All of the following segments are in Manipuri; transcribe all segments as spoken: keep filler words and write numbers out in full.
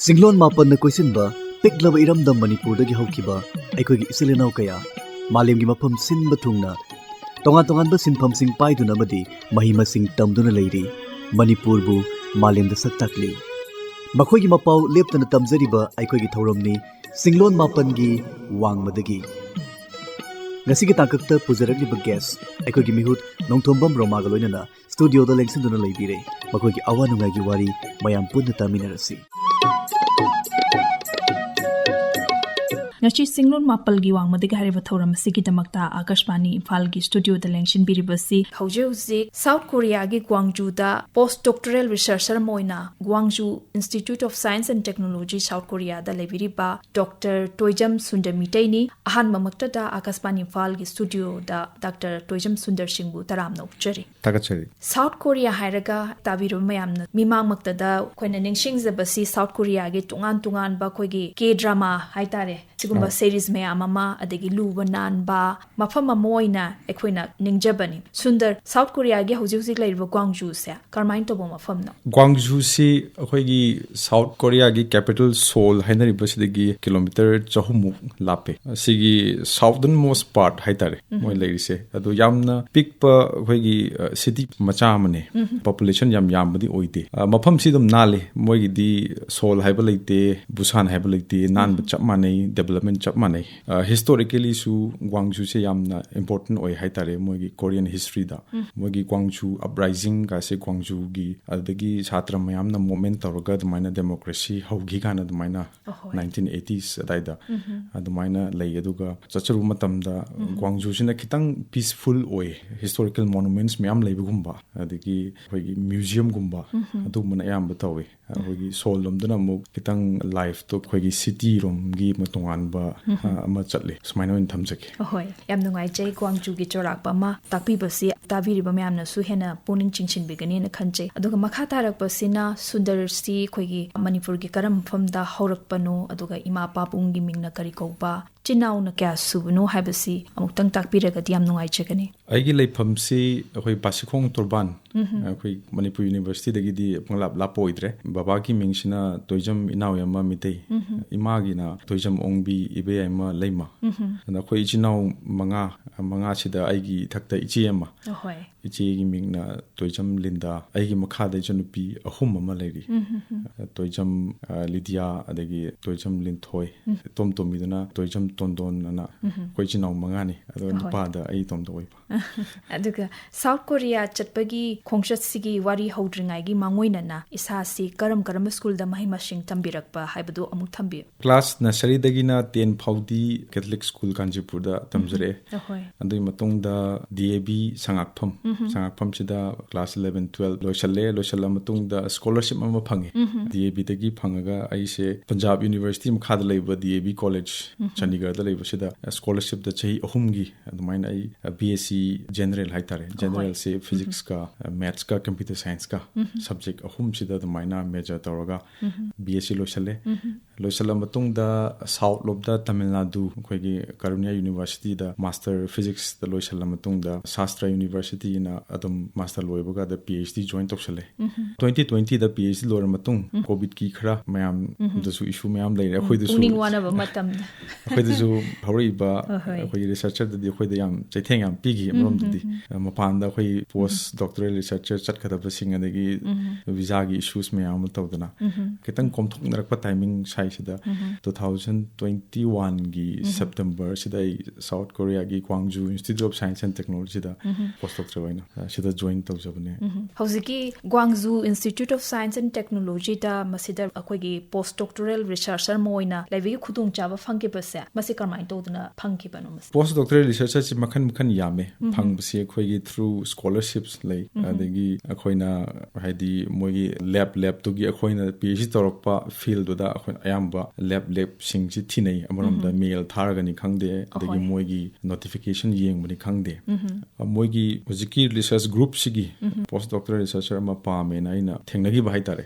ꯆꯤꯡꯂꯣꯟ ꯃꯥꯄꯟꯅ ꯀꯣꯏꯁꯤꯟꯕ ꯄꯤꯛꯂꯕ ꯏꯔꯝꯗꯝ ꯃꯅꯤꯄꯨꯔꯗꯒꯤ ꯍꯧꯈꯤꯕ ꯑꯩꯈꯣꯏꯒꯤ ꯏꯆꯤꯜ ꯏꯅꯥꯎ ꯀꯌꯥ ꯃꯥꯂꯦꯝꯒꯤ ꯃꯐꯝ ꯁꯤꯟꯕ ꯊꯨꯡꯅ ꯇꯣꯉꯥꯟ ꯇꯣꯉꯥꯟꯕ ꯁꯤꯟꯐꯝꯁꯤꯡ ꯄꯥꯏꯗꯨꯅ ꯑꯃꯗꯤ ꯃꯍꯩ ꯃꯁꯤꯡ ꯇꯝꯗꯨꯅ ꯂꯩꯔꯤ꯫ ꯃꯅꯤꯄꯨꯔꯕꯨ ꯃꯥꯂꯦꯝꯗ ꯁꯛ ꯇꯥꯛꯂꯤ꯫ ꯃꯈꯣꯏꯒꯤ ꯃꯄꯥꯎ ꯂꯦꯞꯇꯅ ꯇꯝꯖꯔꯤꯕ ꯑꯩꯈꯣꯏꯒꯤ ꯊꯧꯔꯝꯅꯤ ꯆꯤꯡꯂꯣꯟ ꯃꯥꯄꯟꯒꯤ ꯋꯥꯡꯃꯗꯒꯤ꯫ ꯉꯁꯤꯒꯤ ꯇꯥꯡꯀꯛꯇ ꯄꯨꯖꯔꯛꯂꯤꯕ ꯒꯦꯁ ꯑꯩꯈꯣꯏꯒꯤ ꯃꯤꯍꯨꯠ ꯅꯣꯡꯊꯣꯝꯕꯝ ꯔꯣꯃꯥꯒ ꯂꯣꯏꯅꯅ ꯁ꯭ꯇꯨꯗꯤꯑꯣꯗ ꯂꯦꯡꯁꯤꯟꯗꯨꯅ ꯂꯩꯕꯤꯔꯦ꯫ ꯃꯈꯣꯏꯒꯤ ꯑꯋꯥ ꯅꯨꯡꯉꯥꯏꯒꯤ ꯋꯥꯔꯤ ꯃꯌꯥꯝ ꯄꯨꯟꯅ ꯇꯥꯃꯤꯟꯅꯔꯁꯤ꯫ ꯉꯁꯤ ꯆꯤꯡꯂꯣꯟ ꯃꯥꯄꯜꯒꯤ ꯋꯥꯡꯃꯗꯒꯤ ꯍꯥꯏꯔꯤꯕ ꯊꯧꯔꯝ ꯑꯁꯤꯒꯤꯗꯃꯛꯇ ꯑꯥꯀꯥꯁꯕꯥꯅꯤ ꯏꯝꯐꯥꯜꯒꯤ ꯁ꯭ꯇꯨꯗꯤꯑꯣꯗ ꯂꯦꯡꯁꯤꯟꯕꯤꯔꯤꯕꯁꯤ ꯍꯧꯖꯤꯛ ꯍꯧꯖꯤꯛ ꯁꯥꯎꯠ ꯀꯣꯔꯤꯌꯥꯒꯤ ꯒ꯭ꯋꯥꯡꯖꯨꯗ ꯄꯣꯁ ꯗꯣꯛꯇꯣꯔꯦꯜ ꯔꯤꯁꯔꯆꯔ ꯑꯃ ꯑꯣꯏꯅ Gwangju institute of science and technology south ꯀꯣꯔꯤꯌꯥꯗ ꯂꯩꯕꯤꯔꯤꯕ ꯗꯣꯛꯇꯔ ꯇꯣꯏꯖꯝ ꯁꯨꯟꯗꯔ ꯃꯤꯇꯩꯅꯤ꯫ ꯑꯍꯥꯟꯕꯃꯛꯇꯗ ꯑꯥꯀꯥꯁꯕꯥꯅꯤ ꯏꯝꯐꯥꯜꯒꯤ ꯁ꯭ꯇꯨꯗꯤꯑꯣꯗ ꯗꯥꯛꯇꯔ ꯇꯣꯏꯖꯝ ꯁꯨꯟꯗꯔ ꯁꯤꯡꯕꯨ ꯇꯔꯥꯝꯅ ꯑꯣꯛꯆꯔꯤ꯫ ꯊꯥꯒꯠꯆꯔꯤ꯫ ꯁꯥꯎꯠ ꯀꯣꯔꯤꯌꯥ ꯍꯥꯏꯔꯒ ꯇꯥꯕꯤꯔꯕ ꯃꯌꯥꯝꯅ ꯃꯤꯃꯥꯡꯃꯛꯇꯗ ꯑꯩꯈꯣꯏꯅ ꯅꯤꯡꯁꯤꯡꯖꯕꯁꯤ ꯁꯥꯎꯠ ꯀꯣꯔꯤꯌꯥꯒꯤ ꯇꯣꯉꯥꯟ ꯇꯣꯉꯥꯟꯕ ꯑꯩꯈꯣꯏꯒꯤ ꯀꯦ ꯗ꯭ꯔꯃꯥ ꯍꯥꯏꯇꯥꯔꯦ, ꯁꯤꯒꯨꯝꯕ ꯑ꯫ ꯁꯦꯔꯤꯁ ꯃꯌꯥꯝ ꯑꯃ, ꯑꯗꯒꯤ ꯂꯨꯕ ꯅꯥꯟꯕ ꯃꯐꯝ ꯑꯃ ꯑꯣꯏꯅ ꯑꯩꯈꯣꯏꯅ ꯅꯤꯡꯖꯕꯅꯤ꯫ ꯁꯨꯟꯗꯔ, ꯁꯥꯎꯠ ꯀꯣꯔꯤꯌꯥꯒꯤ ꯍꯧꯖꯤꯛ ꯍꯧꯖꯤꯛ ꯂꯩꯔꯤꯕ ꯒ꯭ꯋꯥꯡꯖꯨꯁꯦ ꯀꯔꯝꯍꯥꯏꯅ ꯇꯧꯕ ꯃꯐꯝꯅꯣ? ꯒ꯭ꯋꯥꯡꯖꯨꯁꯤ ꯑꯩꯈꯣꯏꯒꯤ ꯁꯥꯎꯠ ꯀꯣꯔꯤꯌꯥꯒꯤ ꯀꯦꯄꯤꯇꯦꯜ ꯁꯣꯜ ꯍꯥꯏꯅꯔꯤꯕꯁꯤꯗꯒꯤ ꯀꯤꯂꯣꯃꯤꯇꯔ ꯆꯍꯨꯝꯃꯨꯛ ꯂꯥꯞꯄꯦ꯫ ꯑꯁꯤꯒꯤ ꯁꯥꯎꯗꯔꯟ ꯃꯣꯁ ꯄꯥꯔꯠ ꯍꯥꯏꯇꯥꯔꯦ ꯃꯣꯏ ꯎꯝ꯫ ꯂꯩꯔꯤꯁꯦ꯫ ꯑꯗꯣ ꯌꯥꯝꯅ ꯄꯤꯛꯄ ꯑꯩꯈꯣꯏꯒꯤ, ꯑ, ꯁꯤꯇꯤ ꯃꯆꯥ ꯑꯃꯅꯦ꯫ ꯎꯝ꯫ ꯄꯣꯄꯨꯂꯦꯁꯟ ꯌꯥꯝ ꯌꯥꯝꯕꯗꯤ ꯑꯣꯏꯗꯦ꯫ ꯑ, ꯃꯐꯝꯁꯤ ꯑꯗꯨꯝ ꯅꯥꯜꯂꯤ꯫ ꯃꯣꯏꯒꯤꯗꯤ ꯁꯣꯜ ꯍꯥꯏꯕ ꯂꯩꯇꯦ, ꯕꯨꯁꯥꯟ ꯍꯥꯏꯕ ꯂꯩꯇꯦ, ꯅꯥꯟꯕ ꯎꯝ꯫ ꯆꯞ ꯃꯥꯟꯅꯩ, ꯗꯦꯕꯂꯞꯃꯦꯟ ꯆꯞ ꯃꯥꯟꯅꯩ꯫ ꯑ, ꯍꯤꯁꯇꯣꯔꯤꯀꯦꯂꯤꯁꯨ ꯒ꯭ꯋꯥꯡꯖꯨꯁꯦ ꯌꯥꯝꯅ ꯏꯝꯄꯣꯔꯇꯦꯟ ꯑꯣꯏ ꯍꯥꯏꯇꯥꯔꯦ ꯃꯣꯏꯒꯤ ꯀꯣꯔꯤꯌꯟ ꯍꯤꯁꯇ꯭ꯔꯤꯗ꯫ ꯎꯝ꯫ ꯃꯣꯏꯒꯤ ꯒ꯭ꯋꯥꯡꯖꯨ ꯑꯞꯔꯥꯏꯖꯤꯡꯒꯁꯦ ꯒ꯭ꯋꯥꯡꯖꯨꯒꯤ, ꯑꯗꯨꯗꯒꯤ ꯁꯥꯇ꯭ꯔ ꯃꯌꯥꯝꯅ ꯃꯨꯚꯃꯦꯟ ꯇꯧꯔꯒ ꯑꯗꯨꯃꯥꯏꯅ ꯗꯦꯃꯣꯀ꯭ꯔꯦꯁꯤ ꯍꯧꯈꯤ ꯀꯥꯏꯅ ꯑꯗꯨꯃꯥꯏꯅ ꯑꯍꯣꯏ꯫ ꯅꯥꯏꯟꯇꯤꯟ ꯑꯩꯠꯇꯤꯁ ꯑꯗꯥꯏꯗ ꯎꯝꯍꯨꯝ꯫ ꯑꯗꯨꯃꯥꯏꯅ ꯂꯩ꯫ ꯑꯗꯨꯒ ꯆꯠꯆꯔꯨꯕ ꯃꯇꯝꯗ ꯎꯝꯍꯨꯝ꯫ ꯒ꯭ꯋꯥꯡꯖꯨꯁꯤꯅ ꯈꯤꯇꯪ ꯄꯤꯁꯐꯨꯜ ꯑꯣꯏ, ꯍꯤꯁꯇꯣꯔꯤꯀꯦꯜ ꯃꯣꯅꯨꯃꯦꯟꯠꯁ ꯃꯌꯥꯝ ꯂꯩꯕꯒꯨꯝꯕ, ꯑꯗꯒꯤ ꯑꯩꯈꯣꯏꯒꯤ ꯃ꯭ꯌꯨꯖꯤꯌꯝꯒꯨꯝꯕ ꯎꯝꯍꯨꯝ꯫ ꯑꯗꯨꯒꯨꯝꯕꯅ ꯑꯌꯥꯝꯕ ꯇꯧꯋꯤ꯫ ꯑꯩꯈꯣꯏꯒꯤ ꯁꯣꯜ ꯂꯣꯝꯗꯅ ꯑꯃꯨꯛ ꯈꯤꯇꯪ ꯂꯥꯏꯐꯇꯣ ꯑꯩꯈꯣꯏꯒꯤ ꯁꯤꯇꯤ ꯔꯣꯝꯒꯤ ꯑꯃ ꯇꯣꯉꯥꯟꯕ, ꯎꯝꯍꯨꯝ꯫ ꯑ, ꯑꯃ ꯆꯠꯂꯤ꯫ ꯁꯨꯃꯥꯏꯅ ꯑꯣꯏꯅ ꯊꯝꯖꯒꯦ꯫ ꯑꯍꯣꯏ, ꯌꯥꯝ ꯅꯨꯡꯉꯥꯏꯖꯩ ꯒ꯭ꯋꯥꯡꯖꯨꯒꯤ ꯆꯥꯎꯔꯥꯛꯄ ꯑꯃ ꯇꯥꯛꯄꯤꯕꯁꯤ ꯇꯥꯕꯤꯔꯤꯕ ꯃꯌꯥꯝꯅꯁꯨ ꯍꯦꯟꯅ ꯄꯨꯛꯅꯤꯡ ꯆꯤꯡꯁꯤꯟꯕꯤꯒꯅꯤꯅ ꯈꯟꯖꯩ꯫ ꯑꯗꯨꯒ ꯃꯈꯥ ꯇꯥꯔꯛꯄꯁꯤꯅ ꯁꯨꯟꯗꯔꯁꯤ ꯑꯩꯈꯣꯏꯒꯤ ꯃꯅꯤꯄꯨꯔꯒꯤ ꯀꯔꯝꯕ ꯃꯐꯝꯗ ꯍꯧꯔꯛꯄꯅꯣ, ꯑꯗꯨꯒ ꯏꯃꯥ ꯄꯥꯕꯨꯡꯒꯤ ꯃꯤꯡꯅ ꯀꯔꯤ ꯀꯧꯕ, ꯏꯆꯤꯟ ꯏꯅꯥꯎꯅ ꯀꯌꯥ ꯁꯨꯕꯅꯣ ꯍꯥꯏꯕꯁꯤ ꯑꯃꯨꯛꯇꯪ ꯇꯥꯛꯄꯤꯔꯒꯗꯤ ꯌꯥꯝ ꯅꯨꯡꯉꯥꯏꯖꯒꯅꯤ꯫ ꯑꯩꯒꯤ ꯂꯩꯐꯝꯁꯤ ꯑꯩꯈꯣꯏ ꯕꯥꯁꯤꯈꯣꯡ ꯇꯣꯔꯕꯥꯟ, ꯑꯩꯈꯣꯏ ꯃꯅꯤꯄꯨꯔ ꯌꯨꯅꯤꯚꯔꯁꯤꯇꯤꯗꯒꯤꯗꯤ ꯄꯪꯂꯥꯞ ꯂꯥꯞꯄ ꯑꯣꯏꯗ꯭ꯔꯦ꯫ ꯕꯕꯥꯒꯤ ꯃꯤꯡꯁꯤꯅ ꯇꯣꯏꯖꯝ ꯏꯅꯥꯎꯌꯥꯏꯃ ꯃꯤꯇꯩ, ꯏꯃꯥꯒꯤꯅ ꯇꯣꯏꯖꯝ ꯑꯣꯡꯕꯤ ꯏꯕꯦꯌꯥꯏꯃ ꯂꯩꯃ꯫ ꯑꯗ ꯑꯩꯈꯣꯏ ꯏꯆꯤꯟ ꯏꯅꯥꯎ ꯃꯉꯥ, ꯃꯉꯥꯁꯤꯗ ꯑꯩꯒꯤ ꯏꯊꯛꯇ ꯏꯆꯦ ꯑꯃ, ꯑꯍꯣꯏ꯫ ꯏꯆꯦꯒꯤ ꯃꯤꯡꯅ ꯇꯣꯏꯖꯝ ꯂꯤꯟꯗꯥ, ꯑꯩꯒꯤ ꯃꯈꯥꯗ ꯏꯆꯟꯅꯨꯄꯤ ꯑꯍꯨꯝ ꯑꯃ ꯂꯩꯔꯤ꯫ ꯇꯣꯏꯖꯝ, ꯑ, ꯂꯤꯗꯤꯌꯥ, ꯑꯗꯒꯤ ꯇꯣꯏꯖꯝ ꯂꯤꯟꯊꯣꯏ, ꯏꯇꯣꯝ ꯇꯣꯝꯕꯤꯗꯨꯅ ꯇꯣꯏꯖꯝ ꯇꯣꯟꯗꯣꯟ ꯑꯅ꯫ ꯑꯩꯈꯣꯏ ꯏꯆꯤꯟ ꯏꯅꯥꯎ ꯃꯉꯥꯅꯤ, ꯑꯗꯣ ꯑꯍꯣꯏ꯫ ꯅꯨꯄꯥꯗ ꯑꯩ ꯏꯇꯣꯝꯇ ꯑꯣꯏꯕ꯫ ꯑꯗꯨꯒ ꯁꯥꯎꯠ ꯀꯣꯔꯤꯌꯥ ꯆꯠꯄꯒꯤ ꯈꯣꯡꯆꯠꯁꯤꯒꯤ ꯋꯥꯔꯤ ꯍꯧꯗ꯭ꯔꯤꯉꯩꯒꯤ ꯃꯥꯡꯑꯣꯏꯅꯅ ꯏꯁꯥꯁꯤ ꯀꯔꯝ ꯀꯔꯝꯕ ꯁ꯭ꯀꯨꯜꯗ ꯃꯍꯩ ꯃꯁꯤꯡ ꯇꯝꯕꯤꯔꯛꯄ ꯍꯥꯏꯕꯗꯨ ꯑꯃꯨꯛ ꯊꯝꯕꯤꯌꯨ꯫ ꯀ꯭ꯂꯥꯁ ꯅꯔꯁꯔꯤꯗꯒꯤꯅ ꯇꯦꯟ ꯐꯥꯎꯗꯤ ꯀꯦꯊꯂꯤꯛ ꯁ꯭ꯀꯨꯜ ꯀꯥꯟꯆꯤꯄꯨꯔꯗ ꯇꯝꯖꯔꯛꯑꯦ꯫ ꯑꯍꯣꯏ꯫ ꯑꯗꯨꯒꯤ ꯃꯇꯨꯡꯗ ꯗꯤ ꯑꯦ ꯕꯤ ꯁꯉꯥꯛꯐꯝ, ꯁꯉꯥꯛꯐꯝꯁꯤꯗ ꯀ꯭ꯂꯥꯁ ꯏꯂꯦꯚꯦꯟ, ꯇꯨꯋꯦꯜꯚ ꯂꯣꯏꯁꯜꯂꯦ꯫ ꯂꯣꯏꯁꯜꯂ ꯃꯇꯨꯡꯗ ꯁ꯭ꯀꯣꯂꯔꯁꯤꯞ ꯑꯃ ꯐꯪꯉꯦ꯫ ꯗꯤ ꯑꯦ ꯕꯤꯗꯒꯤ ꯐꯪꯉꯒ ꯑꯩꯁꯦ ꯄꯟꯖꯥꯕ ꯌꯨꯅꯤꯚꯔꯁꯤꯇꯤ ꯃꯈꯥꯗ ꯂꯩꯕ ꯗꯤ ꯑꯦ ꯕꯤ ꯀꯣꯂꯦꯖ, ꯆꯥꯟꯗꯤꯒꯔꯗ ꯂꯩꯕꯁꯤꯗ ꯁ꯭ꯀꯣꯂꯔꯁꯤꯞꯇ ꯆꯍꯤ ꯑꯍꯨꯝꯒꯤ ꯑꯗꯨꯃꯥꯏꯅ ꯑꯩ ꯕꯤ ꯑꯦꯁ ꯁꯤ ꯖꯦꯅꯔꯦꯜ ꯍꯥꯏꯇꯥꯔꯦ, ꯖꯦꯅꯔꯦꯜꯁꯦ ꯐꯤꯖꯤꯛꯁꯀ, ꯃꯦꯠꯁꯀ, ꯀꯝꯄ꯭ꯌꯨꯇꯔ ꯁꯥꯏꯟꯁꯀ, ꯁꯕꯖꯦꯛ ꯑꯍꯨꯝꯁꯤꯗ ꯑꯗꯨꯃꯥꯏꯅ ꯃꯦꯖꯔ ꯇꯧꯔꯒ ꯕꯤ ꯑꯦꯁ ꯁꯤ ꯂꯣꯏꯁꯜꯂꯦ꯫ ꯂꯣꯏꯁꯜꯂ ꯃꯇꯨꯡꯗ ꯁꯥꯎꯠ ꯂꯣꯝꯗ ꯇꯥꯃꯤꯜ ꯅꯥꯗꯨ, ꯑꯩꯈꯣꯏꯒꯤ ꯀꯔꯨꯅꯤꯌꯥ ꯌꯨꯅꯤꯚꯔꯁꯤꯇꯤꯗ ꯃꯥꯁꯇꯔ ꯐꯤꯖꯤꯛꯁꯇ ꯂꯣꯏꯁꯜꯂ ꯃꯇꯨꯡꯗ ꯁꯥꯁꯇ꯭ꯔ ꯌꯨꯅꯤꯚꯔꯁꯤꯇꯤꯅ ꯑꯗꯨꯝ ꯃꯥꯁꯇꯔ ꯂꯣꯏꯕꯒ ꯑꯗ ꯄꯤ ꯑꯩꯆ ꯗꯤ ꯖꯣꯏꯟ ꯇꯧꯁꯜꯂꯦ꯫ ꯇ꯭ꯋꯦꯟꯇꯤ ꯇ꯭ꯋꯦꯟꯇꯤꯗ ꯄꯤ ꯑꯩꯆ ꯗꯤ ꯂꯣꯏꯔ ꯃꯇꯨꯡ ꯀꯣꯚꯤꯗꯀꯤ ꯈꯔ ꯃꯌꯥꯝꯗꯁꯨ ꯏꯁꯨ ꯃꯌꯥꯝ ꯂꯩꯔꯦ꯫ ꯑꯩꯈꯣꯏꯗꯁꯨ ꯄꯨꯛꯅꯤꯡ ꯋꯥꯅꯕ ꯃꯇꯝꯗ꯫ ꯑꯩꯈꯣꯏꯗꯁꯨ ꯍꯧꯔꯛꯏꯕ ꯍꯣꯏ, ꯍꯣꯏ꯫ ꯑꯩꯈꯣꯏꯒꯤ ꯔꯤꯁꯔꯆꯔꯗꯗꯤ ꯑꯩꯈꯣꯏꯗ ꯌꯥꯝ ꯆꯩꯊꯦꯡ ꯌꯥꯝ ꯄꯤꯈꯤ ꯑꯃꯔꯣꯝꯗꯗꯤ꯫ ꯃꯄꯥꯟꯗ ꯑꯩꯈꯣꯏ ꯄꯣꯁ ꯗꯣꯛꯇꯔꯦꯜ ꯔꯤꯁꯔꯆꯔ ꯆꯠꯀꯗꯕꯁꯤꯡ, ꯑꯗꯒꯤ ꯚꯤꯖꯥꯒꯤ ꯏꯁꯨꯁ ꯃꯌꯥꯝ ꯑꯃ ꯇꯧꯗꯅ ꯈꯤꯇꯪ ꯀꯣꯝꯊꯣꯛꯅꯔꯛꯄ ꯇꯥꯏꯃꯤꯡ ꯁ꯭ꯋꯥꯏꯁꯤꯗ ꯇꯨ ꯊꯥꯎꯖꯟ ꯇ꯭ꯋꯦꯟꯇꯤ ꯋꯥꯟꯒꯤ ꯁꯦꯞꯇꯦꯝꯕꯔꯁꯤꯗ ꯑꯩ ꯁꯥꯎꯠ ꯀꯣꯔꯤꯌꯥꯒꯤ Gwangju institute of science and ꯇꯦꯛꯅꯣꯂꯣꯖꯤꯗ ꯄꯣꯁ ꯗꯣꯛꯇꯔ ꯑꯣꯏꯅ, ꯑ, ꯁꯤꯗ ꯖꯣꯏꯟ ꯇꯧꯖꯕꯅꯦ꯫ ꯍꯧꯖꯤꯛꯀꯤ Gwangju institute of science and ꯇꯦꯛꯅꯣꯂꯣꯖꯤꯗ ꯃꯁꯤꯗ ꯑꯩꯈꯣꯏꯒꯤ ꯄꯣꯁ ꯗꯣꯛꯇꯣꯔꯦꯜ ꯔꯤꯁꯔꯆꯔ ꯑꯃ ꯑꯣꯏꯅ ꯂꯩꯕꯒꯤ ꯈꯨꯗꯣꯡꯆꯥꯕ ꯐꯪꯈꯤꯕꯁꯦ, ꯃꯁꯤ ꯀꯔꯝꯍꯥꯏꯅ ꯇꯧꯗꯅ ꯐꯪꯈꯤꯕꯅꯣ? ꯃꯁꯤ ꯄꯣꯁ ꯗꯣꯛꯇꯔꯦꯜ ꯔꯤꯁꯔꯆꯔꯁꯤ ꯃꯈꯜ ꯃꯈꯜ ꯌꯥꯝꯃꯦ꯫ ꯐꯪꯕꯁꯤ ꯑꯩꯈꯣꯏꯒꯤ ꯊ꯭ꯔꯨ ꯁ꯭ꯀꯣꯂꯔꯁꯤꯞꯁ ꯂꯩ, ꯑꯗꯒꯤ ꯑꯩꯈꯣꯏꯅ ꯍꯥꯏꯗꯤ ꯃꯣꯏꯒꯤ ꯂꯦꯕ, ꯂꯦꯕꯇꯨꯒꯤ ꯑꯩꯈꯣꯏꯅ ꯄꯤ ꯑꯩꯆ ꯗꯤ ꯇꯧꯔꯛꯄ ꯐꯤꯜꯗꯨꯗ ꯑꯩꯈꯣꯏꯅ ꯑꯌꯥꯝꯕ ꯂꯦꯕ, ꯂꯦꯕꯁꯤꯡꯁꯤ ꯊꯤꯅꯩ꯫ ꯑꯃꯔꯣꯝꯗ ꯃꯦꯜ ꯊꯥꯔꯒꯅꯤ ꯈꯪꯗꯦ, ꯑꯗꯒꯤ ꯑꯍꯣꯏ꯫ ꯃꯣꯏꯒꯤ ꯅꯣꯇꯤꯐꯤꯀꯦꯁꯟ ꯌꯦꯡꯕꯅꯤ ꯈꯪꯗꯦ꯫ ꯃꯣꯏꯒꯤ ꯍꯧꯖꯤꯛꯀꯤ ꯔꯤꯁꯔꯆ ꯒ꯭ꯔꯨꯞꯁꯤꯒꯤ ꯄꯣꯁ ꯗꯣꯛꯇꯔ ꯔꯤꯁꯔꯆꯔ ꯑꯃ ꯄꯥꯝꯃꯦꯅ ꯑꯩꯅ ꯊꯦꯡꯅꯈꯤꯕ ꯍꯥꯏꯇꯥꯔꯦ꯫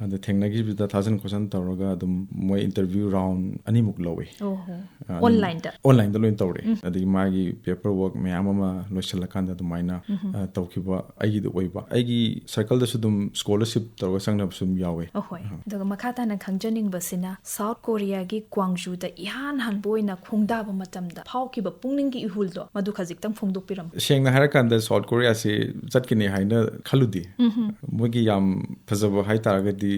ꯑꯗ ꯊꯦꯡꯅꯈꯤꯕꯗ ꯊꯥꯖꯟ ꯈꯣꯠꯆꯟ ꯇꯧꯔꯒ ꯑꯗꯨꯝ ꯃꯣꯏ ꯏꯟꯇꯔꯚ꯭ꯌꯨ ꯔꯥꯎꯟ ꯑꯅꯤꯃꯨꯛ ꯂꯧꯋꯤ꯫ ꯑꯣꯍꯣ꯫ ꯑ, Online-ꯗ? Online-ꯗ ꯂꯣꯏꯅ ꯇꯧꯔꯦ꯫ ꯑꯗꯒꯤ ꯃꯥꯒꯤ paper work ꯃꯌꯥꯝ ꯑꯃ ꯂꯣꯏꯁꯤꯜꯂꯀꯥꯟꯗ ꯑꯗꯨꯃꯥꯏꯅ, ꯑ, ꯇꯧꯈꯤꯕ ꯑꯩꯒꯤꯗ ꯑꯣꯏꯕ꯫ ꯑꯩꯒꯤ circle-ꯗꯁꯨ ꯑꯗꯨꯝ scholarship ꯇꯧꯔꯒ ꯆꯪꯅꯕꯁꯨ ꯑꯗꯨꯝ ꯌꯥꯎꯋꯦ꯫ ꯑꯍꯣꯏ꯫ ꯑꯗꯨꯒ ꯃꯈꯥ ꯇꯥꯅ ꯈꯪꯖꯅꯤꯡꯕꯁꯤꯅ, South Korea-ꯒꯤ Gwangju-ꯗ ꯏꯍꯥꯟ ꯍꯥꯟꯕ ꯑꯣꯏꯅ ꯈꯣꯡꯗꯥꯕ ꯃꯇꯝꯗ ꯐꯥꯎꯈꯤꯕ ꯄꯨꯛꯅꯤꯡꯒꯤ ꯏꯍꯨꯜꯗꯣ, ꯃꯗꯨ ꯈꯖꯤꯛꯇꯪ ꯐꯣꯡꯗꯣꯛꯄꯤꯔꯝꯃꯨ꯫ ꯁꯦꯡꯅ ꯍꯥꯏꯔꯀꯥꯟꯗ, South Korea-ꯁꯦ ꯆꯠꯀꯅꯤ ꯍꯥꯏꯅ ꯈꯜꯂꯨꯗꯦ꯫ ꯃꯣꯏꯒꯤ ꯌꯥꯝ ꯐꯖꯕ ꯍꯥꯏꯇꯥꯔꯒꯗꯤ,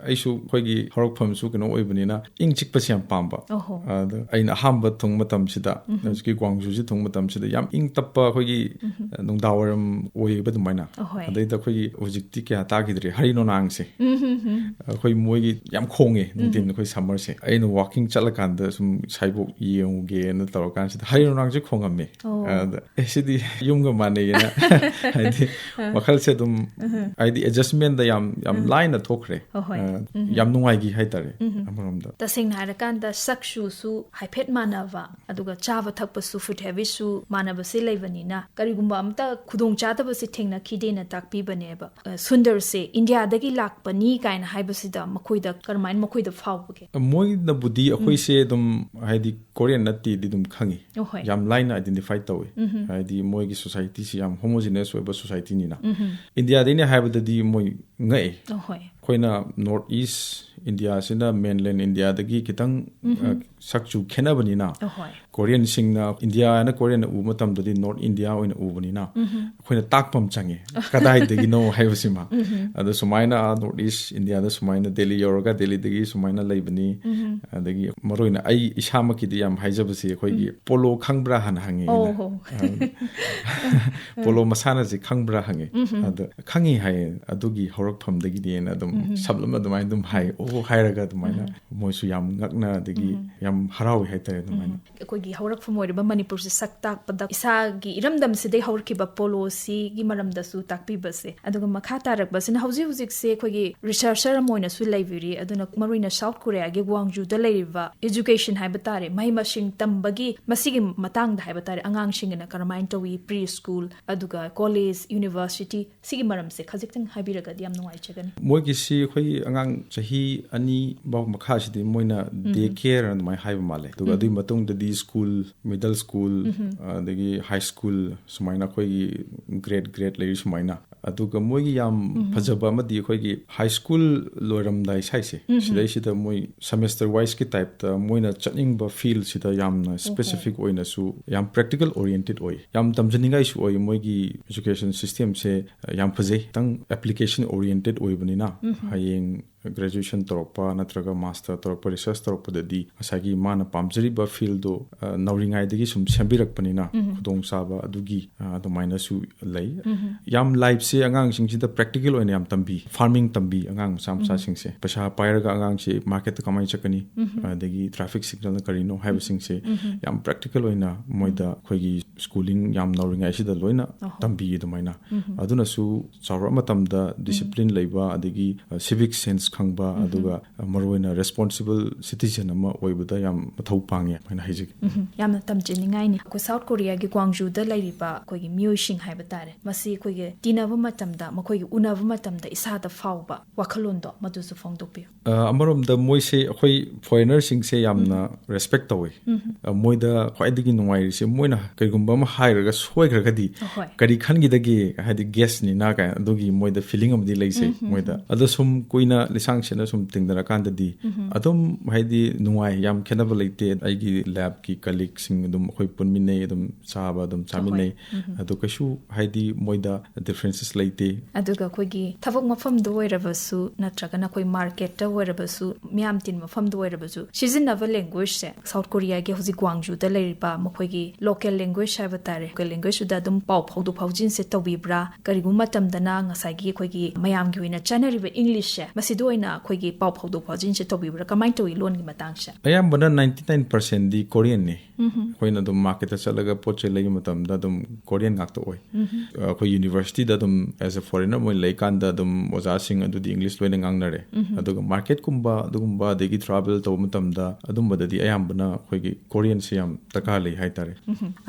ꯑꯩꯁꯨ ꯑꯩꯈꯣꯏꯒꯤ ꯍꯧꯔꯛꯐꯝꯁꯨ ꯀꯩꯅꯣ ꯑꯣꯏꯕꯅꯤꯅ, ꯏꯪ ꯆꯤꯛꯄꯁꯦ ꯌꯥꯝ ꯄꯥꯝꯕ꯫ ꯑꯣꯍꯣ꯫ ꯑꯗ ꯑꯩꯅ ꯑꯍꯥꯟꯕ ꯊꯨꯡ ꯃꯇꯝꯁꯤꯗ, ꯍꯧꯖꯤꯛꯀꯤ Gwangju-ꯁꯤ ꯊꯨꯡ ꯃꯇꯝꯁꯤꯗ, ꯌꯥꯝ ꯏꯪ ꯇꯞꯄ ꯑꯩꯈꯣꯏꯒꯤ, ꯑ, ꯅꯨꯡꯗꯥꯡꯋꯥꯏꯔꯝ ꯑꯣꯏꯌꯦꯕ ꯑꯗꯨꯃꯥꯏꯅ꯫ ꯑꯍꯣꯏ꯫ ꯑꯗꯩꯗ ꯑꯩꯈꯣꯏꯒꯤ ꯍꯧꯖꯤꯛꯇꯤ ꯀꯌꯥ ꯇꯥꯈꯤꯗ꯭ꯔꯦ, ꯍꯔꯤ ꯅꯣꯡꯅꯥꯡꯁꯦ꯫ ꯑꯩꯈꯣꯏ ꯃꯣꯏꯒꯤ ꯌꯥꯝ ꯈꯣꯡꯉꯦ ꯅꯨꯡꯊꯤꯟ, ꯑꯩꯈꯣꯏ summer-ꯁꯦ꯫ ꯑꯩꯅ walking ꯆꯠꯂꯀꯥꯟꯗ ꯁꯨꯝ ꯁꯥꯏꯕꯣꯛ ꯌꯦꯡꯉꯨꯒꯦꯅ ꯇꯧꯔꯀꯥꯟꯁꯤꯗ ꯍꯔꯤ ꯅꯣꯡꯅꯥꯡꯁꯦ ꯈꯣꯡꯉꯝꯃꯦ꯫ ꯑꯣ꯫ ꯑꯗ, "ꯑꯦ, ꯁꯤꯗꯤ ꯌꯨꯝꯒ ꯃꯥꯟꯅꯩꯌꯦꯅ", ꯍꯥꯏꯗꯤ, ꯋꯥꯈꯜꯁꯦ ꯑꯗꯨꯝ, ꯍꯥꯏꯗꯤ, adjustment-ꯗ ꯌꯥꯝ, ꯌꯥꯝ ꯂꯥꯏꯅ ꯊꯣꯛꯈ꯭ꯔꯦ꯫ ꯍꯣꯏ, ꯍꯣꯏ꯫ ꯑ, ꯌꯥꯝ ꯅꯨꯡꯉꯥꯏꯈꯤ ꯍꯥꯏꯇꯥꯔꯦ, ꯑꯃꯔꯣꯝꯗ꯫ ꯇꯁꯦꯡꯅ ꯍꯥꯏꯔꯀꯥꯟꯗ, ꯁꯛꯆꯨꯁꯨ ꯍꯥꯏꯐꯦꯠ ꯃꯥꯟꯅꯕ, ꯑꯗꯨꯒ ꯆꯥꯕ ꯊꯛꯄꯁꯨ, food habits-ꯁꯨ ꯃꯥꯟꯅꯕꯁꯦ ꯂꯩꯕꯅꯤꯅ, ꯀꯔꯤꯒꯨꯝꯕ ꯑꯝꯇ ꯈꯨꯗꯣꯡꯆꯥꯗꯕꯁꯦ ꯊꯦꯡꯅꯈꯤꯗꯦꯅ ꯇꯥꯛꯄꯤꯕꯅꯦꯕ꯫ ꯑ, ꯁꯨꯟꯗꯔꯁꯦ ꯏꯟꯗꯤꯌꯥꯗꯒꯤ ꯂꯥꯛꯄꯅꯤ ꯀꯥꯏꯅ ꯍꯥꯏꯕꯁꯤꯗ ꯃꯈꯣꯏꯗ ꯀꯔꯝꯍꯥꯏꯅ ꯃꯈꯣꯏꯗ ꯐꯥꯎꯕꯒꯦ? ꯃꯣꯏꯅꯕꯨꯗꯤ ꯑꯩꯈꯣꯏꯁꯦ ꯑꯗꯨꯝ, ꯍꯥꯏꯗꯤ, Korean ꯅꯠꯇꯦꯗꯤ ꯑꯗꯨꯝ ꯈꯪꯉꯤ꯫ ꯑꯍꯣꯏ꯫ ꯌꯥꯝ ꯂꯥꯏꯅ identify ꯇꯧꯋꯤ꯫ ꯍꯥꯏꯗꯤ ꯃꯣꯏꯒꯤ society-ꯁꯤ ꯌꯥꯝ homogeneous ꯑꯣꯏꯕ society-ꯅꯤꯅ꯫ ꯏꯟꯗꯤꯌꯥꯗꯩꯅꯦ ꯍꯥꯏꯕꯗꯗꯤ ꯃꯣꯏ ꯉꯛꯑꯦ꯫ ꯑꯍꯣꯏ꯫ ꯑꯩꯈꯣꯏꯅ North East India-ꯁꯤꯅ mainland India-ꯗꯒꯤ ꯈꯤꯇꯪ, ꯑ, ꯁꯛꯆꯨ ꯈꯦꯠꯅꯕꯅꯤꯅ, ꯑꯍꯣꯏ꯫ Korean-ꯁꯤꯡꯅ, ꯏꯟꯗꯤꯌꯥꯅ Korean-ꯅ ꯎꯕ ꯃꯇꯝꯗꯗꯤ North India ꯑꯣꯏꯅ ꯎꯕꯅꯤꯅ, ꯑꯩꯈꯣꯏꯅ ꯇꯥꯛꯄ ꯑꯃ ꯆꯪꯉꯦ, ꯀꯗꯥꯏꯗꯒꯤꯅꯣ ꯍꯥꯏꯕꯁꯤꯃ꯫ ꯑꯗꯣ ꯁꯨꯃꯥꯏꯅ, ꯑ, North East India-ꯗ ꯁꯨꯃꯥꯏꯅ Delhi ꯌꯧꯔꯒ Delhi-ꯗꯒꯤ ꯁꯨꯃꯥꯏꯅ ꯂꯩꯕꯅꯤ꯫ ꯑꯗꯒꯤ ꯃꯔꯨꯑꯣꯏꯅ ꯑꯩ ꯏꯁꯥꯃꯛꯀꯤꯗꯤ ꯌꯥꯝ ꯍꯥꯏꯖꯕꯁꯤ, ꯑꯩꯈꯣꯏꯒꯤ ꯄꯣꯂꯣ ꯈꯪꯕ꯭ꯔꯥ ꯍꯥꯟꯅ ꯍꯪꯉꯦ ꯑꯩꯅ꯫ ꯑꯣ ꯍꯣ꯫ ꯑ, ꯄꯣꯂꯣ ꯃꯁꯥꯟꯅꯁꯤ ꯈꯪꯕ꯭ꯔꯥ ꯍꯪꯉꯦ꯫ ꯑꯗ ꯈꯪꯉꯤ ꯍꯥꯏꯌꯦ, ꯑꯗꯨꯒꯤ ꯍꯧꯔꯛꯐꯝꯗꯒꯤꯅꯦꯅ ꯑꯗꯨꯝ ꯁꯝꯂꯞꯅ ꯑꯗꯨꯃꯥꯏꯅ ꯑꯗꯨꯝ ꯍꯥꯏ꯫ ꯑꯣ ꯍꯥꯏꯔꯒ ꯑꯗꯨꯃꯥꯏꯅ ꯃꯣꯏꯁꯨ ꯌꯥꯝ ꯉꯛꯅ ꯑꯗꯒꯤ ꯌꯥꯝ ꯍꯔꯥꯎꯏ ꯍꯥꯏꯇꯥꯔꯦ ꯑꯗꯨꯃꯥꯏꯅ꯫ ꯑꯩꯈꯣꯏꯒꯤ ꯍꯧꯔꯛꯐꯝ ꯑꯣꯏꯔꯤꯕ ꯃꯅꯤꯄꯨꯔꯁꯦ ꯁꯛ ꯇꯥꯛꯄꯗ ꯏꯁꯥꯒꯤ ꯏꯔꯝꯗꯝꯁꯤꯗꯩ ꯍꯧꯔꯛꯈꯤꯕ ꯄꯣꯂꯣꯁꯤꯒꯤ ꯃꯔꯝꯗꯁꯨ ꯇꯥꯛꯄꯤꯕꯁꯦ꯫ ꯑꯗꯨꯒ ꯃꯈꯥ ꯇꯥꯔꯛꯄꯁꯤꯅ ꯍꯧꯖꯤꯛ ꯍꯧꯖꯤꯛꯁꯦ ꯑꯩꯈꯣꯏꯒꯤ researcher ꯑꯃ ꯑꯣꯏꯅꯁꯨ ꯂꯩꯕꯤꯔꯤ꯫ ꯑꯗꯨꯅ ꯃꯔꯨꯑꯣꯏꯅ South Korea-ꯒꯤ Gwangju ꯒ꯭ꯋꯥꯡꯖꯨꯗ ꯂꯩꯔꯤꯕ education ꯍꯥꯏꯕ ꯇꯥꯔꯦ, ꯃꯍꯩ ꯃꯁꯤꯡ ꯇꯝꯕꯒꯤ, ꯃꯁꯤꯒꯤ ꯃꯇꯥꯡꯗ ꯍꯥꯏꯕ ꯇꯥꯔꯦ, ꯑꯉꯥꯡꯁꯤꯡꯒꯤꯅ ꯀꯔꯝꯍꯥꯏꯅ ꯇꯧꯏ, pre school, ꯑꯗꯨꯒ college, university, ꯁꯤꯒꯤ ꯃꯔꯝꯁꯦ ꯈꯖꯤꯛꯇꯪ ꯍꯥꯏꯕꯤꯔꯒꯗꯤ ꯌꯥꯝ ꯅꯨꯡꯉꯥꯏꯖꯒꯅꯤ꯫ ꯃꯣꯏꯒꯤꯁꯤ ꯑꯩꯈꯣꯏ ꯑꯉꯥꯡ ꯆꯍꯤ ꯑꯅꯤ ꯐꯥꯎ ꯃꯈꯥꯁꯤꯗꯤ ꯃꯣꯏꯅ day care ꯑꯗꯨꯃꯥꯏꯅ ꯍꯥꯏꯕ ꯃꯥꯜꯂꯦ꯫ ꯑꯗꯨꯒ ꯑꯗꯨꯒꯤ ꯃꯇꯨꯡꯗꯗꯤ school, middle school, ꯑꯗꯒꯤ high school, ꯁꯨꯃꯥꯏꯅ ꯑꯩꯈꯣꯏꯒꯤ grade grade ꯂꯩꯔꯤ ꯁꯨꯃꯥꯏꯅ꯫ ꯑꯗꯨꯒ ꯃꯣꯏꯒꯤ ꯌꯥꯝ ꯐꯖꯕ ꯑꯃꯗꯤ ꯑꯩꯈꯣꯏꯒꯤ high school ꯂꯣꯏꯔꯝꯗꯥꯏ ꯁ꯭ꯋꯥꯏꯁꯦ, ꯁꯤꯗꯩꯁꯤꯗ ꯃꯣꯏ semester wiseꯀꯤ typeꯇ ꯃꯣꯏꯅ ꯆꯠꯅꯤꯡꯕ fieldꯁꯤꯗ ꯌꯥꯝꯅ specific ꯑꯣꯏꯅꯁꯨ ꯌꯥꯝ practical oriented ꯑꯣꯏ, ꯌꯥꯝ ꯇꯝꯖꯅꯤꯡꯉꯥꯏꯁꯨ ꯑꯣꯏ꯫ ꯃꯣꯏꯒꯤ education systemꯁꯦ ꯌꯥꯝ ꯐꯖꯩ, ꯈꯤꯇꯪ application oriented ꯑꯣꯏꯕꯅꯤꯅ ꯍꯌꯦꯡ graduation ꯇꯧꯔꯛꯄ ꯅꯠꯇ꯭ꯔꯒ master ꯇꯧꯔꯛꯄ, research ꯇꯧꯔꯛꯄꯗꯗꯤ ꯉꯁꯥꯏꯒꯤ ꯃꯥꯅ ꯄꯥꯝꯖꯔꯤꯕ fieldꯗꯣ, ꯑ, ꯅꯧꯔꯤꯉꯩꯗꯒꯤ ꯁꯨꯝ ꯁꯦꯝꯕꯤꯔꯛꯄꯅꯤꯅ ꯈꯨꯗꯣꯡꯆꯥꯕ ꯑꯗꯨꯒꯤ, ꯑ, ꯑꯗꯨꯃꯥꯏꯅꯁꯨ ꯂꯩ꯫ ꯌꯥꯝ lifeꯁꯦ ꯑꯉꯥꯡꯁꯤꯡꯁꯤꯗ practical ꯑꯣꯏꯅ ꯌꯥꯝ ꯇꯝꯕꯤ꯫ Farming ꯇꯝꯕꯤ ꯑꯉꯥꯡ ꯃꯆꯥ ꯃꯆꯥꯁꯤꯡꯁꯦ꯫ ꯄꯩꯁꯥ ꯄꯥꯏꯔꯒ ꯑꯉꯥꯡꯁꯦ marketꯇ ꯀꯃꯥꯏꯅ ꯆꯠꯀꯅꯤ, ꯑꯗꯒꯤ traffic signalꯅ ꯀꯔꯤꯅꯣ ꯍꯥꯏꯕꯁꯤꯡꯁꯦ ꯌꯥꯝ practical ꯑꯣꯏꯅ ꯃꯣꯏꯗ ꯑꯩꯈꯣꯏꯒꯤ schooling ꯌꯥꯝ ꯅꯧꯔꯤꯉꯩꯁꯤꯗ ꯂꯣꯏꯅ ꯇꯝꯕꯤ ꯑꯗꯨꯃꯥꯏꯅ꯫ ꯑꯗꯨꯅꯁꯨ ꯆꯥꯎꯔꯛꯑ ꯃꯇꯝꯗ discipline ꯂꯩꯕ, ꯑꯗꯒꯤ, ꯑ, civic sense ꯈꯪꯕ, ꯑꯗꯨꯒ, ꯑ, ꯃꯔꯨꯑꯣꯏꯅ responsible citizen ꯑꯃ ꯑꯣꯏꯕꯗ ꯌꯥꯝ ꯃꯊꯧ ꯄꯥꯡꯉꯦ ꯍꯥꯏꯅ ꯍꯥꯏꯖꯒꯦ꯫ ꯎꯝ, ꯌꯥꯝꯅ ꯇꯝꯖꯅꯤꯡꯉꯥꯏꯅꯤ꯫ ꯑꯩꯈꯣꯏ South Koreaꯒꯤ ꯒ꯭ꯋꯥꯡꯖꯨꯗ ꯂꯩꯔꯤꯕ ꯑꯩꯈꯣꯏꯒꯤ ꯃꯤꯑꯣꯏꯁꯤꯡ ꯍꯥꯏꯕ ꯇꯥꯔꯦ, ꯃꯁꯤ ꯑꯩꯈꯣꯏꯒꯤ ꯇꯤꯟꯅꯕ ꯃꯇꯝꯗ, ꯃꯈꯣꯏꯒꯤ ꯎꯅꯕ ꯃꯇꯝꯗ ꯏꯁꯥꯗ ꯐꯥꯎꯕ ꯋꯥꯈꯜꯂꯣꯟꯗꯣ ꯃꯗꯨꯁꯨ ꯐꯣꯡꯗꯣꯛꯄꯤꯌꯨ꯫ ꯑ, ꯑꯃꯔꯣꯝꯗ ꯃꯣꯏꯁꯦ ꯑꯩꯈꯣꯏ foreignerꯁꯤꯡꯁꯦ ꯌꯥꯝꯅ respect ꯇꯧꯋꯤ꯫ ꯑ, ꯃꯣꯏꯗ ꯈ꯭ꯋꯥꯏꯗꯒꯤ ꯅꯨꯡꯉꯥꯏꯔꯤꯁꯦ, ꯃꯣꯏꯅ ꯀꯔꯤꯒꯨꯝꯕ ꯑꯃ ꯍꯥꯏꯔꯒ ꯁꯣꯏꯈ꯭ꯔꯒꯗꯤ ꯍꯣꯏ꯫ ꯀꯔꯤ ꯈꯟꯈꯤꯗꯒꯦ, ꯍꯥꯏꯗꯤ guestꯅꯤꯅ ꯀꯥꯏꯅ ꯑꯗꯨꯒꯤ ꯃꯣꯏꯗ feeling ꯑꯃꯗꯤ ꯂꯩꯖꯩ ꯃꯣꯏꯗ꯫ ꯑꯗꯣ ꯁꯨꯝ ꯀꯨꯏꯅ ꯂꯤꯁꯥꯡ ꯁꯤꯠꯅ ꯁꯨꯝ ꯇꯤꯟꯅꯔꯀꯥꯟꯗꯗꯤ ꯑꯗꯨꯝ ꯍꯥꯏꯗꯤ ꯅꯨꯡꯉꯥꯏ, ꯌꯥꯝ ꯈꯦꯠꯅꯕ ꯂꯩꯇꯦ꯫ ꯑꯩꯒꯤ labꯀꯤ colleagueꯁꯤꯡ ꯑꯗꯨꯝ ꯑꯩꯈꯣꯏ ꯄꯨꯟꯃꯤꯟꯅꯩ, ꯑꯗꯨꯝ ꯆꯥꯕ ꯑꯗꯨꯝ ꯆꯥꯃꯤꯟꯅꯩ꯫ ꯑꯗꯣ ꯀꯩꯁꯨ ꯍꯥꯏꯗꯤ ꯃꯣꯏꯗ differences ꯂꯩꯇꯦ꯫ ꯑꯗꯨꯒ ꯑꯩꯈꯣꯏꯒꯤ ꯊꯕꯛ ꯃꯐꯝꯗ ꯑꯣꯏꯔꯕꯁꯨ ꯅꯠꯇ꯭ꯔꯒꯅ ꯑꯩꯈꯣꯏ marketꯇ ꯑꯣꯏꯔꯕꯁꯨ, ꯃꯤꯌꯥꯝ ꯇꯤꯟꯕ ꯃꯐꯝꯗ ꯑꯣꯏꯔꯕꯁꯨ ꯁꯤꯖꯤꯟꯅꯕ languageꯁꯦ South Koreaꯒꯤ ꯍꯧꯖꯤꯛ ꯒ꯭ꯋꯥꯡꯖꯨꯗ ꯂꯩꯔꯤꯕ ꯃꯈꯣꯏꯒꯤ local language ꯍꯥꯏꯕ ꯇꯥꯔꯦ, local languageꯇꯨꯗ ꯑꯗꯨꯝ ꯄꯥꯎ ꯐꯥꯎꯗꯣꯛ ꯐꯥꯎꯖꯤꯟꯁꯦ ꯇꯧꯕꯤꯕ꯭ꯔꯥ? ꯀꯔꯤꯒꯨꯝꯕ ꯃꯇꯝꯗꯅ ꯉꯁꯥꯏꯒꯤ ꯑꯩꯈꯣꯏꯒꯤ ꯃꯌꯥꯝꯒꯤ ꯑꯣꯏꯅ ꯆꯠꯅꯔꯤꯕ Englishꯁꯦ ꯃꯁꯤꯗ ꯑꯣꯏꯅ ꯑꯩꯈꯣꯏꯒꯤ ꯄꯥꯎ ꯐꯥꯎꯗꯣꯛ ꯐꯥꯎꯖꯤꯟꯁꯦ ꯇꯧꯕꯤꯕ꯭ꯔꯥ? ꯀꯃꯥꯏꯅ ꯇꯧꯏ ꯂꯣꯟꯒꯤ ꯃꯇꯥꯡꯁꯦ? ꯑꯌꯥꯝꯕꯅ ninety nine percentꯗꯤ Koreanꯅꯤ꯫ ꯑꯩꯈꯣꯏꯅ ꯑꯗꯨꯝ marketꯇ ꯆꯠꯂꯒ ꯄꯣꯠ ꯆꯩ ꯂꯩꯕ ꯃꯇꯝꯗ ꯑꯗꯨꯝ Korean ꯉꯥꯛꯇ ꯑꯣꯏ꯫ ꯑꯩꯈꯣꯏ universityꯗ ꯑꯗꯨꯝ as a foreigner ꯑꯣꯏꯅ ꯂꯩꯀꯥꯟꯗ ꯑꯗꯨꯝ ꯑꯣꯖꯥꯁꯤꯡ ꯑꯗꯨꯗꯤ English ꯂꯣꯏꯅ ꯉꯥꯡꯅꯔꯦ꯫ ꯑꯗꯨꯒ marketꯀꯨꯝꯕ ꯑꯗꯨꯒꯨꯝꯕ, ꯑꯗꯒꯤ travel ꯇꯧꯕ ꯃꯇꯝꯗ, ꯑꯗꯨꯝꯕꯗꯗꯤ ꯑꯌꯥꯝꯕꯅ ꯑꯩꯈꯣꯏꯒꯤ Koreanꯁꯦ ꯌꯥꯝ ꯗꯔꯀꯥꯔ ꯂꯩ ꯍꯥꯏꯇꯥꯔꯦ꯫